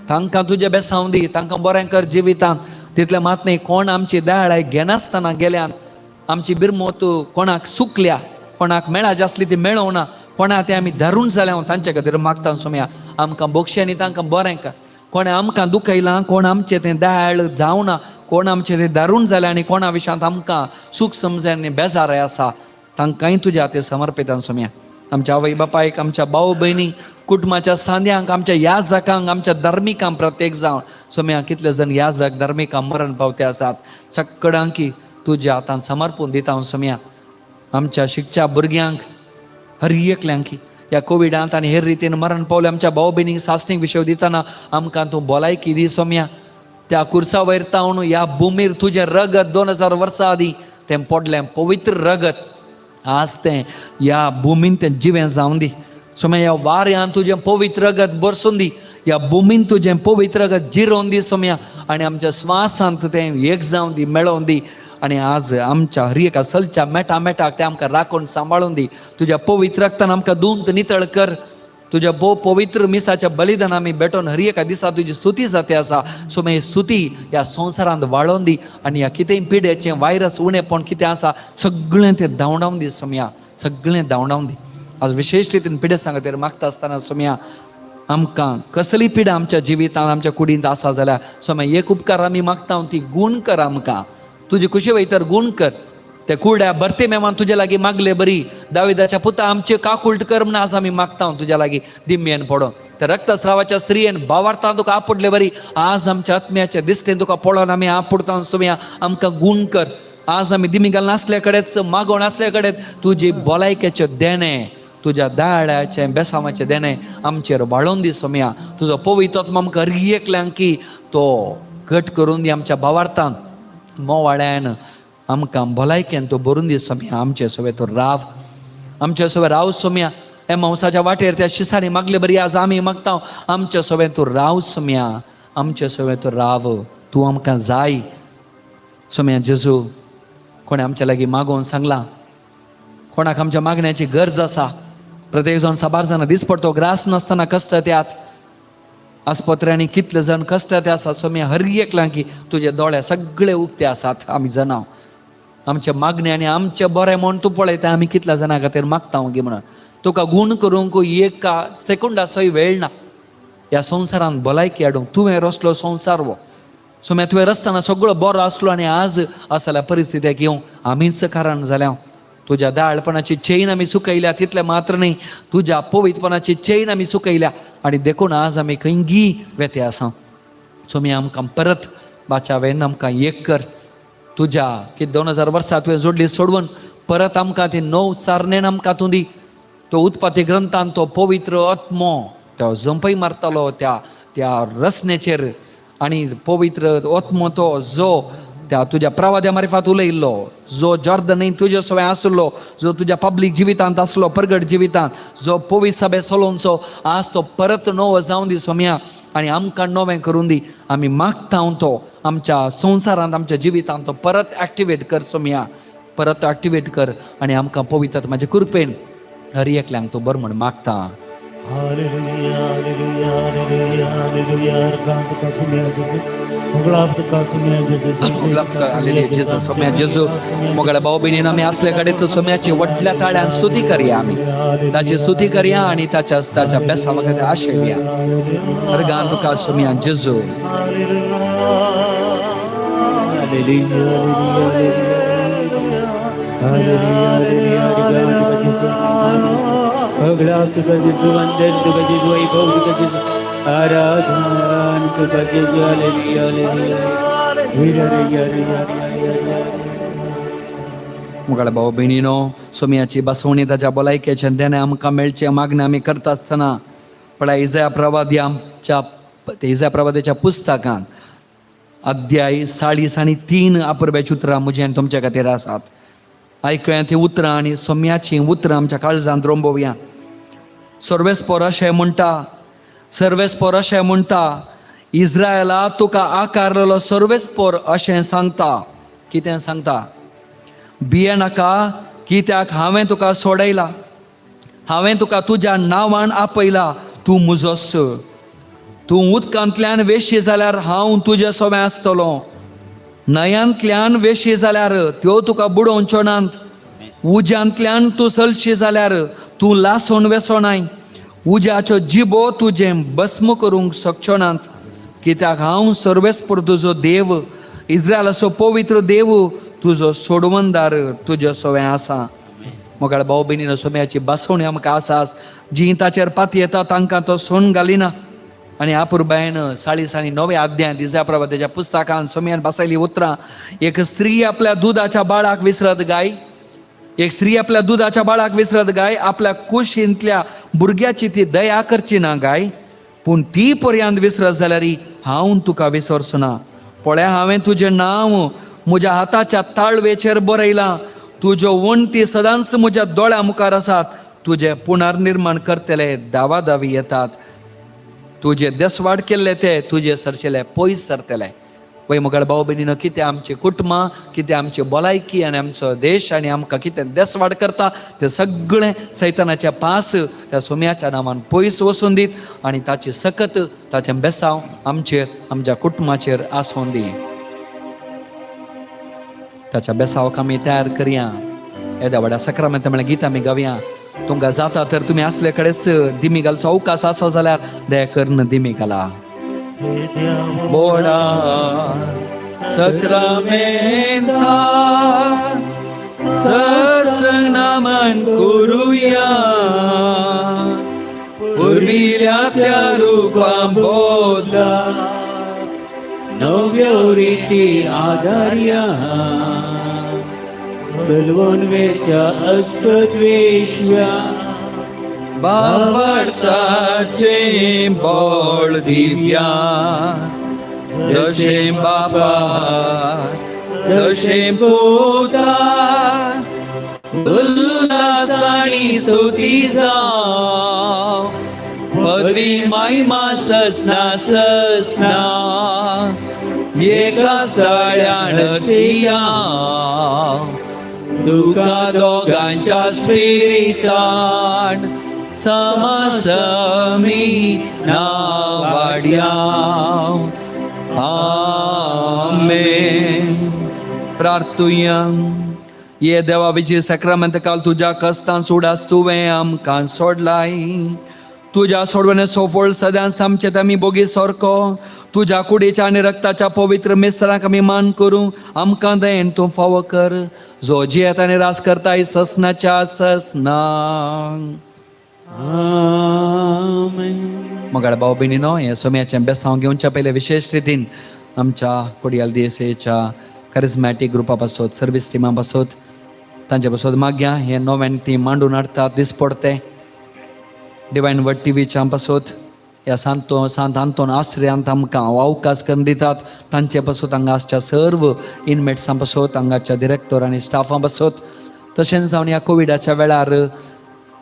Speaker 3: तांकां तुजें बेसांव दी, तांकां बरें कर जिवितांत. तितलें मात न्ही कोण आमची दयाळाय घेनासतना गेल्यान आमची बिरमत कोणाक सुकल्या, कोणाक मेळाची आसली ती मेळोवना, कोणा तें आमी धरून जाल्या तांचे खातीर मागता सोम्या. आमकां बोगशे आनी तांकां बरें कर. कोणें आमकां दुखयलां, कोण आमचें तें दयाळ जावना, कोण आमचें तें धरून जालें आनी कोणा विशयांत आमकां सूख समज आनी बेजाराय आसा तांकांय तुज्या ते समर्पितान सोम्या. आमच्या आवय बापायक, आमच्या भाव भयणी, कुटुंबाच्या सांद्यांक, आमच्या याजकांक, आमच्या धार्मिकांक प्रत्येक जावन सोम्या कितले जण याजक धार्मिकां मरण पावते आसात सगळ्यांकी तुज्या हातान समर्पून दिता हांव सोम्या. आमच्या शिकच्या भुरग्यांक हर एकल्यांकी ह्या कोविडांत आनी हेर रितीन मरण पावले आमच्या भाव भयणींक सासणीक विशय दितना आमकां तूं भलायकी दी सोम्या. त्या कुर्सा वयर तावन ह्या भुमीर तुजें रगत 2000 वर्सां आदीं तें पडलें पवित्र रगत आज तें ह्या भुमीन तें जिवें जावन दी सोम्या. ह्या वाऱ्यान तुजें पवित्र रगत बरसून दी, ह्या भुमीन तुजें पवित्र रगत जिरोवन दी सोम्या. आनी आमच्या स्वासांत तें एक जावन दी, मेळोवन दी. आनी आज आमच्या हर एका सलच्या मेटा मेटाक तें आमकां राखून सांबाळून दी. तुज्या पवित्र रगतान आमकां दुंत नितळ कर. तुज्या भोव पवित्र मिसाच्या बलिदान आमी भेटोवन हर एका दिसा तुजी स्तुती जाते आसा सोम्या. ही स्तुती ह्या संवसारांत वाळोवन दी आनी ह्या कितेंय पिडेचें व्हायरस उणेपण कितें आसा सगळें तें धांवडावन दी सोम्या, सगळें धांवडावन दी. आज विशेश रितीन पिडेस्तां खातीर मागता आसतना सोम्या आमकां कसली पिडा आमच्या जिवितांत आमच्या कुडींत आसा जाल्यार सोम्या एक उपकार आमी मागता ती गूण कर आमकां. तुजी खुशी वयतर गूण कर. ते कुरड्या भरती मेमान तुज्या लागीं मागले बरी दाविदाच्या पुता आमचे काकुल्ट कर म्हण आज आमी मागता तुज्या लागीं दिमयेन पडोन. त्या रक्तस्रावाच्या स्त्रियेन भावार्थान तुका आपुडले बरी आज आमच्या आत्म्याच्या दिश्टेन तुका पळोवन आमी आपुडता सोम्या. आमकां गूण कर. आज आमी दिमी घालून आसल्या कडेच मागोवन आसल्या कडेच तुजी भलायकेचें देणें, तुज्या दाळ्याचें बेसांवाचें देणें आमचेर वाळोवन दी सोम्या. तुजो पवित्र आत्मा आमकां हर एकल्यांकी तो घट करून दी. आमच्या भावार्थान मोवाळ्यान आमकां भलायकेन तो भरून दी सोम्या. आमचे सोबे तो राव, आमचे सोबे राव सोम्या. हे मांसाच्या वाटेर त्या शिसांनी मागले बरी आज आमी मागता आमचे सोबे तूं राव सोम्या, आमचे सोबे तूं राव, तूं आमकां जाय सोम्या. जेजू कोणें आमच्या लागीं मागोवन सांगलां, कोणाक आमच्या मागण्याची गरज आसा. प्रत्येक जाण साबार जाणां दिसपडतो ग्रास नासतना कश्ट त्यात आस्पत्र्यांनी कितले जाण कश्ट ते आसा सोम्या. हर एकल्यांकी तुजे दोळे सगळे उक्ते आसात. आमी जाणां आमचे मागणे आनी आमचें बरें म्हण तूं पळयता आमी कितल्या जाणां खातीर मागता गी म्हणून. तुका गूण करूंक एका सेकंडाचोय वेळ ना. ह्या संवसारांत भलायकी हाडूंक तुवें रचलो संवसार हो सोम्या, तुवें रचतना सगळो बरो आसलो आनी आज असल्या परिस्थितीक येवंक आमीच कारण जाल्या. तुज्या दाळपणाची चेन आमी सुकयल्या, तितलें मात्र न्ही तुज्या पवित्रपणाची चेन आमी सुकयल्या आनी देखून आज आमी खंयगी वेते आसा. सोमी आमकां परत बाचावेन आमकां एक कर तुज्या की 2000 वर्सां तुवें जोडली सोडून परत आमकां ती नव सारणेन आमकां तूं दी. तो उत्पत्ती ग्रंथान तो पवित्र आत्मो तो जंपय मारतालो त्या त्या रचनेचेर आनी पवित्र आत्मो तो जो त्या तुज्या प्रवाद्या मार्फत उलयल्लो, जो जॉर्दनी तुजे सवय आसलो, जो तुज्या पब्लीक जिवितांत आसलो, परगट जिवितांत जो पवित्र सभे चलोवचो आज तो परत नवो जावन दी सोम्या आनी आमकां नवें करून दी. आमी मागता तो आमच्या संवसारांत आमच्या जिवितांत तो परत एक्टिवेट कर सोम्या, परत एक्टिवेट कर आनी आमकां पवित्र आत्म्याचे कृपेन हर एकल्यांक तूं बरो म्हण मागता.
Speaker 6: Hallelujah hallelujah hallelujah hallelujah. अर्गां तुका सोम्या जेजू, मोगलाब तुका सोम्या जेजू,
Speaker 3: मोगलाब तुका हालेलुया जेजू, सोम्या जेजू. मोगळ्या भाव भयणीन आमी आसले कडेन तो सोम्याची व्हडल्या ताळ्यान स्तुती करया, आमी ताची स्तुती करया आनी ताच्या ताच्या बेसावा खातीर आशेवया. अर्गां तुका सोम्या जेजू.
Speaker 4: मोगलाब तुका जेजू, वंदन तुका जेजू, वैभव तुका जेजू, आराधन तुका जेजू. Hallelujah hallelujah.
Speaker 3: मोगाळ भाव भयणीनो, सोम्याची बसवणी ताच्या भलायकेचें देणें आमकां मेळचें मागणें आमी करता आसतना पळय इजया प्रवाद्याच्या इजया प्रवाद्याच्या पुस्तकांत अध्याय 40 आनी 3 अपुरबायेचीं उतरां म्हजी आनी तुमच्या खातीर आसात. आयकुया ती उतरां आनी सोम्याचीं उतरां आमच्या काळजांत रोंबोवया. सर्वेस्पोर अशें म्हणटा, सर्वेस्पोर अशें म्हणटा, इस्रायला तुका आकारलेलो सर्वेस्पोर अशें सांगता. कितें सांगता? भिये नाका, कित्याक हांवें तुका सोडयला, हांवें तुका तुज्या नांवान आपयला, तूं म्हजोच. तूं उदकांतल्यान वेशी जाल्यार हांव तुजे सोबें आसतलो, न्हंयांतल्यान वेशी जाल्यार त्यो तुका बुडोवच्यो नात, उज्यांतल्यान तूं चलशी जाल्यार तूं लासून वेसोनाय, उज्याच्यो जिबो तुजें भस्म करूंक शकच्यो नात, कित्याक हांव सर्वेस्पोर तुजो देव, इस्रायलाचो पवित्र देव, तुजो सोडवणदार तुजे सोवें आसा. मोगाळ भाव भयणीनो, सोम्याची बसवणी आमकां आसा, जी ताचेर पाती येता तांकां तो सोण घालिना. आनी अपुरबायेन 40 आनी 9 अध्याय इजया प्रवाद्याच्या पुस्तकान सोम्यान बसयली उतरां, एक स्त्री आपल्या दुदाच्या बाळाक विसरत गाय, एक स्त्री आपल्या दुदाच्या बाळाक विसरत गाय, आपल्या कुशींतल्या भुरग्याची ती दया करची ना गाय, पूण ती पर्यंत विसरत जाल्यार हांव तुका विसरचो ना. पळय हांवें तुजें नांव म्हज्या हाताच्या ताळवेचेर बरयलां, तुज्यो वण्टी सदांच म्हज्या दोळ्या मुखार आसात, तुजें पुनर्निर्माण करतले दावादावी येतात, तुजे देसवाड केल्ले ते तुजे सरशेले पयस सरतले. वय मोगाळ भाव भयणीनो, कितें आमचें कुटुंबां, कितें आमची भलायकी आनी आमचो देश आनी आमकां कितें देसवाड करता तें सगळें सैतानाच्या पास त्या सोम्याच्या नांवान पयस वचून दीत आनी ताची सकत ताचें बेसांव आमचेर आमच्या कुटुंबाचेर आसून दी. ताच्या बेसावक आमी तयार करया. येद्या व्हडा सक्रामेंत म्हळ्यार गीत आमी गावया. तुमकां जाता तर तुमी आसले कडेच दिमी घालचो अवकाश आसा जाल्यार दया करून दिमी घाला. बोडा सक्रामेंता सहस्र नमन करुया, पुर्विल्या त्या रुपा बोधा
Speaker 4: नव्यो रिती आधार्या, सलवून वेच्या अस्पत वेश्व्या,
Speaker 3: बाबडताचे बोळ दिव्या, जशें बाबा तशें पुता, उल्हासानी स्तुती जावं, पदवी महिमा ससना ससना, एका स्थळ्यान सिया, तुका दोगांच्या स्पिरितान समासमी नावाड्या. आमेन. प्रार्थुया. ये देवा विजय साक्रामेंत काल तुज्या कश्टां सुडास तुवें आमकां सोडलाय. तुज्या सोडवणे सोफळ सदांच आमचे आमी बोगी सारको तुज्या कुडीच्या आनी रक्ताच्या पवित्र मिस्त्रांक आमी मान करूं आमकां दयेन तूं फावो कर, जो जियेत आनी रास करताय ससनाच्या ससना.
Speaker 4: आमेन.
Speaker 3: मोगाळ भाव भयणीनो, हें सोम्याचें बेसांव घेवच्या पयलें विशेश रितीन आमच्या कोडियाल दियेसेच्या करिज्मॅटीक ग्रुपा पासत, सर्वीस टिमा पासत, तांचे पासत मागया हें नव्यान ती मांडून हाडटात दिसपडतें डिवायन वर्ड टिवीच्या पासत ह्या सांतो सांत आंतोन आश्रयांत आमकां अवकाश करून दितात तांचे पासत हांगा आसच्या सर्व इनमेट्सां पासत, हांगाच्या डिरेक्टर आनी स्टाफां पासत, तशेंच जावन ह्या कोविडाच्या वेळार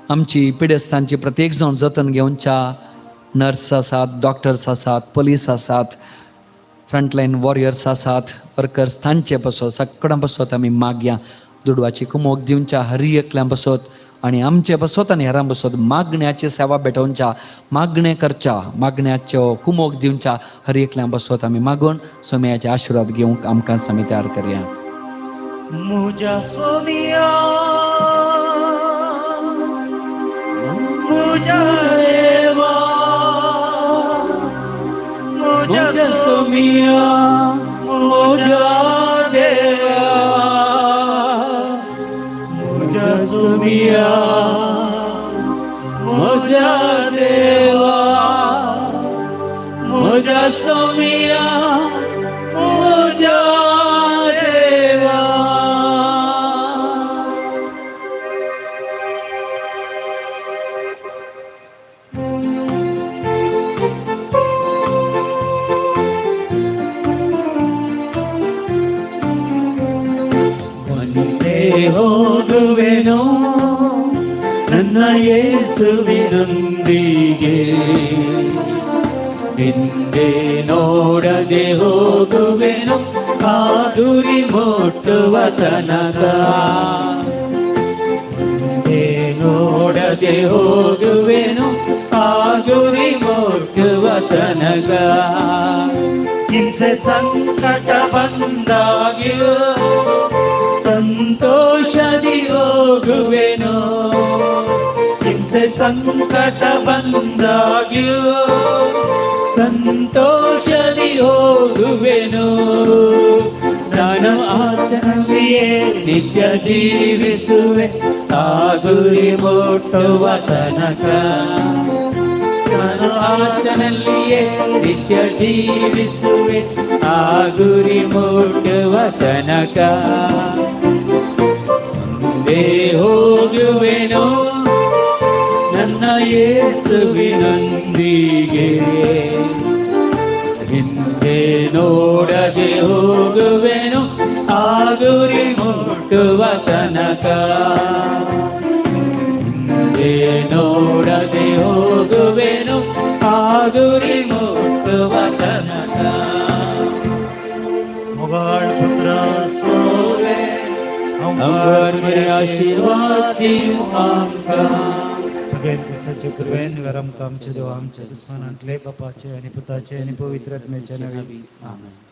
Speaker 3: आमची पिडेस्तांची प्रत्येक जावन जतन घेवच्या नर्स आसात, डॉक्टर्स आसात, पोलीस आसात, फ्रंटलायन वॉरियर्स आसात, वर्कर्स, तांचे पासत सगळ्यां पासत आमी मागया दुडवाची कुमोक दिवच्या हर एकल्यां पासत आनी आमचे पासत आनी हेरां पासत मागण्याची सेवा भेटोवच्या, मागणें करच्या, मागण्याच्यो कुमोक दिवच्या हर एकल्यां पासत आमी मागून सोम्याचे आशिर्वाद घेवंक आमकां आमी तयार करया.
Speaker 6: मुजा सोमिया मुजा देवा मुजा सोमिया मुजा देवा मुजा सोमिया मुजा देवा मुजा सोमिया मुजा देवा.
Speaker 4: ಹೋಗುವೆನೋ ನನ್ನ ಯೇಸುವಿನೊಂದಿಗೆ, ಹಿಂದೆ ನೋಡದೆ ಹೋಗುವೆನು ಆ ಗುರಿ ಮುಟ್ಟುವ ತನಕ. ಹಿಂದೆ ನೋಡದೆ ಹೋಗುವೆನು ಆ ಗುರಿ ಮುಟ್ಟುವ ತನಕ.
Speaker 6: ಹಿಂಸೆ ಸಂಕಟ ಬಂದಾಗ್ಯೂ
Speaker 4: ಸಂತೋಷದಿ ಹೋಗುವೆನು, ಹಿಂಸೆ ಸಂಕಟ ಬಂದಾಗ್ಯೂ ಸಂತೋಷದಿ ಹೋಗುವೆನು. ನಾನು ಆತನಲ್ಲಿಯೇ ನಿತ್ಯ ಜೀವಿಸುವೆ ಆ ಗುರಿ ಮುಟ್ಟುವ ತನಕ. ನಾನು ಆತನಲ್ಲಿಯೇ ನಿತ್ಯ ಜೀವಿಸುವೆ ಆ ಗುರಿ ಮುಟ್ಟುವ ತನಕ. ಮುಂದೆ ಹೋಗುವೆನೋ ನನ್ನ ಯೇಸುವಿನೊಂದಿಗೆ, ಹಿಂದೆ ನೋಡದೆ ಹೋಗುವೆನು ಆ ಗುರಿ ಮುಟ್ಟುವ ತನಕ. ಹಿಂದೆ ನೋಡದೆ ಹೋಗುವೆನು ಆ ಗುರಿ ಮುಟ್ಟುವ ತನಕ.
Speaker 6: ಮೊಗಾಳ್ ಪುತ್ರ ಸೋವೆ
Speaker 4: आशीर्वाद दिवं आमकां.
Speaker 6: भगवान सच्चे कृपेन वरम आमचे देव आमचे दुस्मनांतले बापाचे आनी पुताचे आनी पवित्र आत्म्याच्या नांवान.
Speaker 4: आमेन.